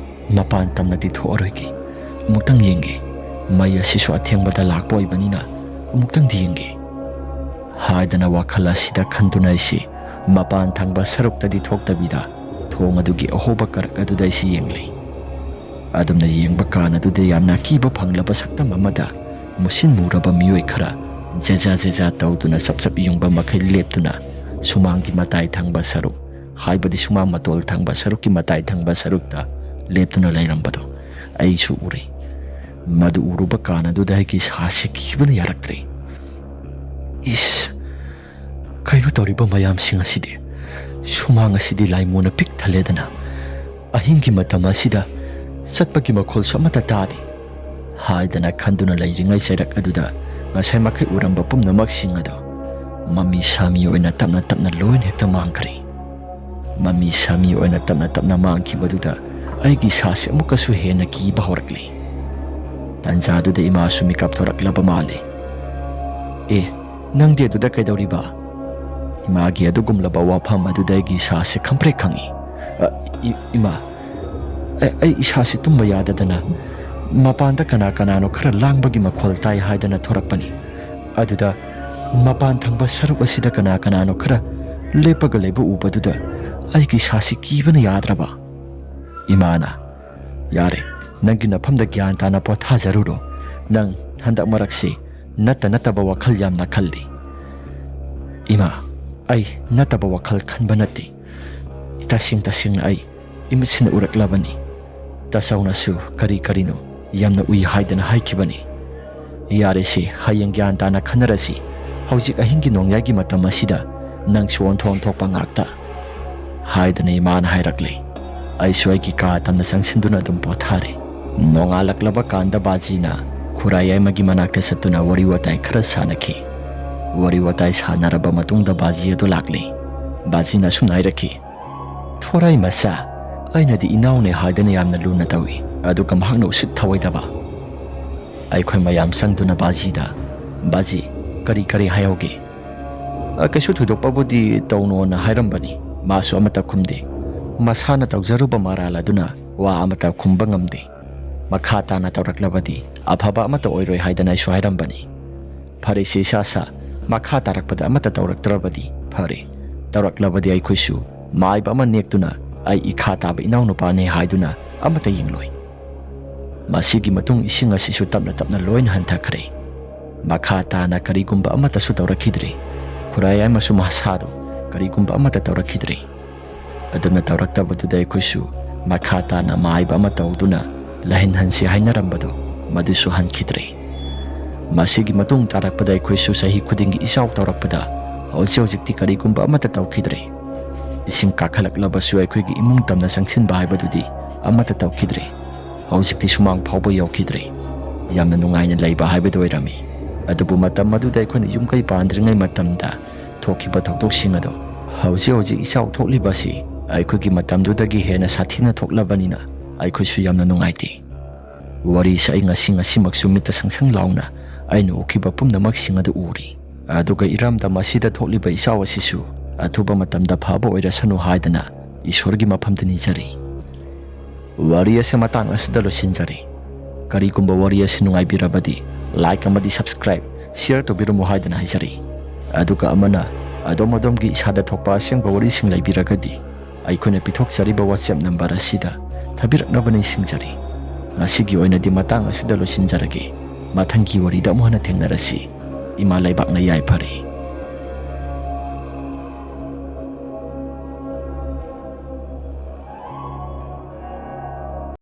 ꯃꯄꯥꯟ ꯇꯝꯅꯗꯤ ꯊꯣꯛꯑꯔꯣꯏꯒꯦ꯫ ꯑꯃꯨꯛꯇꯪ ꯌꯦꯡꯒꯦ꯫ ꯃꯩ ꯑꯁꯤꯁꯨ ꯑꯊꯦꯡꯕꯗ ꯂꯥꯛꯄ ꯑꯣꯏꯕꯅꯤꯅ ꯑꯃꯨꯛꯇꯪꯗꯤ ꯌꯦꯡꯒꯦ" ꯍꯥꯏꯗꯅ ꯋꯥꯈꯜ ꯑꯁꯤꯗ ꯈꯟꯗꯨꯅ ꯑꯩꯁꯤ ꯃꯄꯥꯟ ꯊꯪꯕ ꯁꯔꯨꯛꯇꯗꯤ ꯊꯣꯛꯇꯕꯤꯗ ꯊꯣꯡ ꯑꯗꯨꯒꯤ ꯑꯍꯣꯕ ꯀꯔꯛ ꯑꯗꯨꯗ ꯑꯩꯁꯤ ꯌꯦꯡꯂꯤ꯫ ꯑꯗꯨꯝꯅ ꯌꯦꯡꯕ ꯀꯥꯟ ꯑꯗꯨꯗ ꯌꯥꯝꯅ ꯑꯀꯤꯕ ꯐꯪꯂꯕ ꯁꯛꯇꯝ ꯑꯃꯗ ꯃꯨꯁꯤꯟ ꯃꯨꯔꯕ ꯃꯤꯑꯣꯏ ꯈꯔ ꯖꯦꯖꯥ ꯖꯦꯖꯥ ꯇꯧꯗꯨꯅ ꯆꯞ ꯆꯞ ꯌꯨꯡꯕ ꯃꯈꯩ ꯂꯦꯞꯇꯨꯅ ꯁꯨꯃꯥꯡꯒꯤ ꯃꯇꯥꯏ ꯊꯪꯕ ꯁꯔꯨꯛ, ꯍꯥꯏꯕꯗꯤ ꯁꯨꯃꯥꯡ ꯃꯇꯣꯜ ꯊꯪꯕ ꯁꯔꯨꯛꯀꯤ ꯃꯇꯥꯏ ꯊꯪꯕ ꯁꯔꯨꯛꯇ ꯂꯦꯞꯇꯨꯅ ꯂꯩꯔꯝꯕꯗꯨ ꯑꯩꯁꯨ ꯎꯔꯦ꯫ ꯃꯗꯨ ꯎꯔꯨꯕ ꯀꯥꯟ ꯑꯗꯨꯗ ꯑꯩꯒꯤ ꯏꯁꯥꯁꯤ ꯀꯤꯕꯅ ꯌꯥꯔꯛꯇ꯭ꯔꯦ꯫ ꯏꯁ, ꯀꯩꯅꯣ ꯇꯧꯔꯤꯕ ꯃꯌꯥꯝꯁꯤꯡ ꯑꯁꯤꯗꯤ? ꯁꯨꯃꯥꯡ ꯑꯁꯤꯗꯤ ꯂꯥꯏꯃꯨꯅ ꯄꯤꯛ ꯊꯜꯂꯦꯗꯅ꯫ ꯑꯍꯤꯡꯒꯤ ꯃꯇꯝ ꯑꯁꯤꯗ ꯆꯠꯄꯒꯤ ꯃꯈꯣꯜꯁꯨ ꯑꯃꯠꯇ ꯇꯥꯗꯦ ꯍꯥꯏꯗꯅ ꯈꯟꯗꯨꯅ ꯂꯩꯔꯤꯉꯩ ꯆꯩꯔꯛ ꯑꯗꯨꯗ ꯉꯁꯥꯏ ꯃꯈꯩ ꯎꯔꯝꯕ ꯄꯨꯝꯅꯃꯛꯁꯤꯡ ꯑꯗꯨ ꯃꯃꯤ ꯁꯥꯃꯤ ꯑꯣꯏꯅ ꯇꯞꯅ ꯇꯞꯅ ꯂꯣꯏꯅ ꯍꯦꯛꯇ ꯃꯥꯡꯈ꯭ꯔꯦ꯫ ꯃꯃꯤ ꯁꯥꯃꯤ ꯑꯣꯏꯅ ꯇꯞꯅ ꯇꯞꯅ ꯃꯥꯡꯈꯤꯕꯗꯨꯗ ꯑꯩꯒꯤ ꯏꯁꯥꯁꯤ ꯑꯃꯨꯛꯀꯁꯨ ꯍꯦꯟꯅ ꯀꯤꯕ ꯍꯧꯔꯛꯂꯦ꯫ ꯇꯟꯖꯥꯗꯨꯗ ꯏꯃꯥꯁꯨ ꯃꯤꯀꯞ ꯊꯣꯔꯛꯂꯕ ꯃꯥꯜꯂꯦ꯫ "ꯑꯦ, ꯅꯪꯗꯤ ꯑꯗꯨꯗ ꯀꯩꯗꯧꯔꯤꯕ?" ꯏꯃꯥꯒꯤ ꯑꯗꯨꯒꯨꯝꯂꯕ ꯋꯥꯐꯝ ꯑꯗꯨꯗ ꯑꯩꯒꯤ ꯏꯁꯥꯁꯦ ꯈꯪꯄ꯭ꯔꯦꯛ ꯈꯪꯉꯤ꯫ "ꯑ, ꯏ-, ꯏꯃꯥ, ꯑ-, ꯑꯩ ꯏꯁꯥꯁꯤ ꯇꯨꯝꯕ ꯌꯥꯗꯗꯅ ꯃꯄꯥꯟꯗ ꯀꯅꯥ ꯀꯅꯥꯅꯣ ꯈꯔ ꯂꯥꯡꯕꯒꯤ ꯃꯈꯣꯜ ꯇꯥꯏ ꯍꯥꯏꯗꯅ ꯊꯣꯔꯛꯄꯅꯤ꯫ ꯑꯗꯨꯗ ꯃꯄꯥꯟ ꯊꯪꯕ ꯁꯔꯨꯛ ꯑꯁꯤꯗ ꯀꯅꯥ ꯀꯅꯥꯅꯣ ꯈꯔ ꯂꯦꯞꯄꯒ ꯂꯩꯕ ꯎꯕꯗꯨꯗ ꯑꯩꯒꯤ ꯏꯁꯥꯁꯤ ꯀꯤꯕꯅ ꯌꯥꯗ꯭ꯔꯕ꯫" ꯏꯃꯥꯅ, "ꯌꯥꯔꯦ, ꯅꯪꯒꯤ ꯅꯐꯝꯗ ꯒ꯭ꯌꯥꯟ ꯇꯥꯅ ꯄꯣꯊꯥꯖꯔꯨꯔꯣ꯫ ꯅꯪ ꯍꯟꯗꯛ ꯃꯔꯛꯁꯤ ꯅꯠꯇ ꯅꯠꯇꯕ ꯋꯥꯈꯜ ꯌꯥꯝꯅ ꯈꯜꯂꯤ꯫" "ꯏꯃꯥ, ꯑꯩ ꯅꯠꯇꯕ ꯋꯥꯈꯜ ꯈꯟꯕ ꯅꯠꯇꯦ꯫ ꯇꯁꯦꯡ ꯇꯁꯦꯡꯅ ꯑꯩ ꯏꯃꯤꯠꯁꯤꯅ ꯎꯔꯛꯂꯕꯅꯤ꯫ ꯇꯥꯆꯧꯅꯁꯨ ꯀꯔꯤ ꯀꯔꯤꯅꯣ ꯌꯥꯝꯅ ꯎꯏ ꯍꯥꯏꯗꯅ ꯍꯥꯏꯈꯤꯕꯅꯤ꯫" "ꯌꯥꯔꯦꯁꯦ, ꯍꯌꯦꯡ ꯒ꯭ꯌꯥꯟ ꯇꯥꯅ ꯈꯟꯅꯔꯁꯤ꯫ ꯍꯧꯖꯤꯛ ꯑꯍꯤꯡꯒꯤ ꯅꯣꯡꯌꯥꯏꯒꯤ ꯃꯇꯝ ꯑꯁꯤꯗ ꯅꯪꯁꯨ ꯑꯣꯟꯊꯣꯛ ꯑꯣꯟꯊꯣꯛꯄ ꯉꯥꯛꯇ" ꯍꯥꯏꯗꯅ ꯏꯃꯥꯅ ꯍꯥꯏꯔꯛꯂꯦ꯫ ꯑꯩꯁꯨ ꯑꯩꯒꯤ ꯀꯥ ꯇꯝꯅ ꯆꯪꯁꯤꯟꯗꯨꯅ ꯑꯗꯨꯝ ꯄꯣꯊꯥꯔꯦ꯫ ꯅꯣꯡꯉꯥꯜꯂꯛꯂꯕ ꯀꯥꯟꯗ ꯕꯥꯖꯤꯅ ꯈꯨꯔꯥꯏ ꯑꯃꯒꯤ ꯃꯅꯥꯛꯇ ꯆꯠꯇꯨꯅ ꯋꯥꯔꯤ ꯋꯥꯇꯥꯏ ꯈꯔ ꯁꯥꯟꯅꯈꯤ꯫ ꯋꯥꯔꯤ ꯋꯥꯇꯥꯏ ꯁꯥꯟꯅꯔꯕ ꯃꯇꯨꯡꯗ ꯕꯥꯖꯤ ꯑꯗꯨ ꯂꯥꯛꯂꯦ꯫ ꯕꯥꯖꯤꯅ ꯑꯁꯨꯝꯅ ꯍꯥꯏꯔꯛꯈꯤ, "ꯊꯣꯔꯥꯏ ꯃꯆꯥ, ꯑꯩꯅꯗꯤ ꯏꯅꯥꯎꯅꯦ ꯍꯥꯏꯗꯅ ꯌꯥꯝꯅ ꯂꯨꯅ ꯇꯧꯏ, ꯑꯗꯨꯒ ꯃꯍꯥꯛꯅ ꯎꯁꯤꯠ ꯊꯑꯣꯏꯗꯕ꯫" ꯑꯩꯈꯣꯏ ꯃꯌꯥꯝ ꯆꯪꯗꯨꯅ ꯕꯥꯖꯤꯗ, "ꯕꯥꯖꯤ, ꯀꯔꯤ ꯀꯔꯤ ꯍꯥꯏꯍꯧꯒꯦ? "ꯑ, ꯀꯩꯁꯨ ꯊꯣꯏꯗꯣꯛꯄꯕꯨꯗꯤ ꯇꯧꯅꯣꯅ ꯍꯥꯏꯔꯝꯕꯅꯤ꯫ ꯃꯥꯁꯨ ꯑꯃꯠꯇ ꯈꯨꯝꯗꯦ꯫ ꯃꯁꯥꯅ ꯇꯧꯖꯔꯨꯕ ꯃꯔꯥꯜ ꯑꯗꯨꯅ ꯋꯥ ꯑꯃꯠꯇ ꯈꯨꯝꯕ ꯉꯝꯗꯦ꯫ ꯃꯈꯥ ꯇꯥꯅ ꯇꯧꯔꯛꯂꯕꯗꯤ ꯑꯐꯕ ꯑꯃꯠꯇ ꯑꯣꯏꯔꯣꯏ ꯍꯥꯏꯗꯅ ꯑꯩꯁꯨ ꯍꯥꯏꯔꯝꯕꯅꯤ꯫ ꯐꯔꯦꯁꯦ ꯏꯁꯥ ꯁꯥ, ꯃꯈꯥ ꯇꯥꯔꯛꯄꯗ ꯑꯃꯠꯇ ꯇꯧꯔꯛꯇ꯭ꯔꯕꯗꯤ ꯐꯔꯦ꯫ ꯇꯧꯔꯛꯂꯕꯗꯤ ꯑꯩꯈꯣꯏꯁꯨ ꯃꯥꯏꯕ ꯑꯃ ꯅꯦꯛꯇꯨꯅ ꯑꯩ ꯏꯈꯥ ꯇꯥꯕ ꯏꯅꯥꯎꯅꯨꯄꯥꯅꯤ ꯍꯥꯏꯗꯨꯅ ꯑꯃꯠꯇ ꯌꯦꯡꯂꯣꯏ꯫" ꯃꯁꯤꯒꯤ ꯃꯇꯨꯡ ꯏꯁꯤꯡ ꯑꯁꯤꯁꯨ ꯇꯞꯅ ꯇꯞꯅ ꯂꯣꯏꯅ ꯍꯟꯊꯈ꯭ꯔꯦ꯫ ꯃꯈꯥ ꯇꯥꯅ ꯀꯔꯤꯒꯨꯝꯕ ꯑꯃꯠꯇꯁꯨ ꯇꯧꯔꯛꯈꯤꯗ꯭ꯔꯦ꯫ ꯈꯨꯔꯥꯏ ꯑꯃꯁꯨ ꯃꯁꯥꯗꯣ ꯀꯔꯤꯒꯨꯝꯕ ꯑꯃꯠꯇ ꯇꯧꯔꯛꯈꯤꯗ꯭ꯔꯦ꯫ ꯑꯗꯨꯝꯅ ꯇꯧꯔꯛꯇꯕꯗꯨꯗ ꯑꯩꯈꯣꯏꯁꯨ ꯃꯈꯥ ꯇꯥꯅ ꯃꯥꯏꯕ ꯑꯃ ꯇꯧꯗꯨꯅ ꯂꯩꯍꯟꯍꯟꯁꯤ ꯍꯥꯏꯅꯔꯝꯕꯗꯣ ꯃꯗꯨꯁꯨ ꯍꯟꯈꯤꯗ꯭ꯔꯦ꯫ ꯃꯁꯤꯒꯤ ꯃꯇꯨꯡ ꯇꯥꯔꯛꯄꯗ ꯑꯩꯈꯣꯏꯁꯨ ꯆꯍꯤ ꯈꯨꯗꯤꯡꯒꯤ ꯏꯆꯥꯎ ꯇꯧꯔꯛꯄꯗ ꯍꯧꯖꯤꯛ ꯍꯧꯖꯤꯛꯇꯤ ꯀꯔꯤꯒꯨꯝꯕ ꯑꯃꯠꯇ ꯇꯧꯈꯤꯗ꯭ꯔꯦ꯫ ꯏꯁꯤꯡ ꯀꯥꯈꯠꯂꯛꯂꯕꯁꯨ ꯑꯩꯈꯣꯏꯒꯤ ꯏꯃꯨꯡ ꯇꯝꯅ ꯆꯪꯁꯤꯟꯕ ꯍꯥꯏꯕꯗꯨꯗꯤ ꯑꯃꯠꯇ ꯇꯧꯈꯤꯗ꯭ꯔꯦ꯫ ꯍꯧꯖꯤꯛꯇꯤ ꯁꯨꯃꯥꯡ ꯐꯥꯎꯕ ꯌꯧꯈꯤꯗ꯭ꯔꯦ꯫ ꯌꯥꯝꯅ ꯅꯨꯡꯉꯥꯏꯅ ꯂꯩꯕ ꯍꯥꯏꯕꯗꯨ ꯑꯣꯏꯔꯝꯃꯤ꯫ ꯑꯗꯨꯕꯨ ꯃꯇꯝ ꯑꯗꯨꯗ ꯑꯩꯈꯣꯏꯅ ꯌꯨꯝ ꯀꯩ ꯄꯥꯟꯗ꯭ꯔꯤꯉꯩ ꯃꯇꯝꯗ ꯊꯣꯛꯈꯤꯕ ꯊꯧꯗꯣꯛꯁꯤꯡ ꯑꯗꯣ ꯍꯧꯖꯤꯛ ꯍꯧꯖꯤꯛ ꯏꯆꯥꯎ ꯊꯣꯛꯂꯤꯕ ꯑꯁꯤ ꯑꯩꯈꯣꯏꯒꯤ ꯃꯇꯝꯗꯨꯗꯒꯤ ꯍꯦꯟꯅ ꯁꯥꯊꯤꯅ ꯊꯣꯛꯂꯕꯅꯤꯅ ꯑꯩꯈꯣꯏꯁꯨ ꯌꯥꯝꯅ ꯅꯨꯡꯉꯥꯏꯇꯦ꯫ ꯋꯥꯔꯤꯁꯦ ꯑꯩ ꯉꯁꯤ ꯉꯁꯤꯃꯛꯁꯨ ꯃꯤꯠꯇ ꯁꯪ ꯁꯪ ꯂꯥꯎꯅ ꯑꯩꯅ ꯎꯈꯤꯕ ꯄꯨꯝꯅꯃꯛꯁꯤꯡ ꯑꯗꯨ ꯎꯔꯤ꯫ ꯑꯗꯨꯒ ꯏꯔꯝꯗꯝ ꯑꯁꯤꯗ ꯊꯣꯛꯂꯤꯕ ꯏꯆꯥꯎ ꯑꯁꯤꯁꯨ ꯑꯊꯨꯕ ꯃꯇꯝꯗ ꯐꯕ ꯑꯣꯏꯔꯁꯅꯨ ꯍꯥꯏꯗꯅ ꯏꯁꯣꯔꯒꯤ ꯃꯐꯝꯗ ꯅꯤꯖꯔꯤ꯫ ꯋꯥꯔꯤ ꯑꯁꯤ ꯃꯇꯥꯡ ꯑꯁꯤꯗ ꯂꯣꯏꯁꯤꯟꯖꯔꯦ꯫ ꯀꯔꯤꯒꯨꯝꯕ ꯋꯥꯔꯤ ꯑꯁꯤ ꯅꯨꯡꯉꯥꯏꯕꯤꯔꯕꯗꯤ like ꯑꯃꯗꯤ subscribe, share ꯇꯧꯕꯤꯔꯝꯃꯨ ꯍꯥꯏꯗꯅ ꯍꯥꯏꯖꯔꯤ꯫ ꯑꯗꯨꯒ ꯑꯃꯅ ꯑꯗꯣꯝ ꯑꯗꯣꯝꯒꯤ ꯏꯁꯥꯗ ꯊꯣꯛꯄ ꯑꯁꯦꯡꯕ ꯋꯥꯔꯤꯁꯤꯡ ꯂꯩꯕꯤꯔꯒꯗꯤ ꯑꯩꯈꯣꯏꯅ ꯄꯤꯊꯣꯛꯆꯔꯤꯕ WhatsApp number ꯑꯁꯤꯗ ꯊꯥꯕꯤꯔꯛꯅꯕ ꯅꯤꯡꯁꯤꯡꯖꯔꯤ꯫ ꯉꯁꯤꯒꯤ ꯑꯣꯏꯅꯗꯤ ꯃꯇꯥꯡ ꯑꯁꯤꯗ ꯂꯣꯏꯁꯤꯟꯖꯔꯒꯦ꯫ ꯃꯊꯪꯒꯤ ꯋꯥꯔꯤꯗ ꯑꯃꯨꯛ ꯍꯟꯅ ꯊꯦꯡꯅꯔꯁꯤ꯫ ꯏꯃꯥ ꯂꯩꯕꯥꯛꯅ ꯌꯥꯏꯐꯔꯦ꯫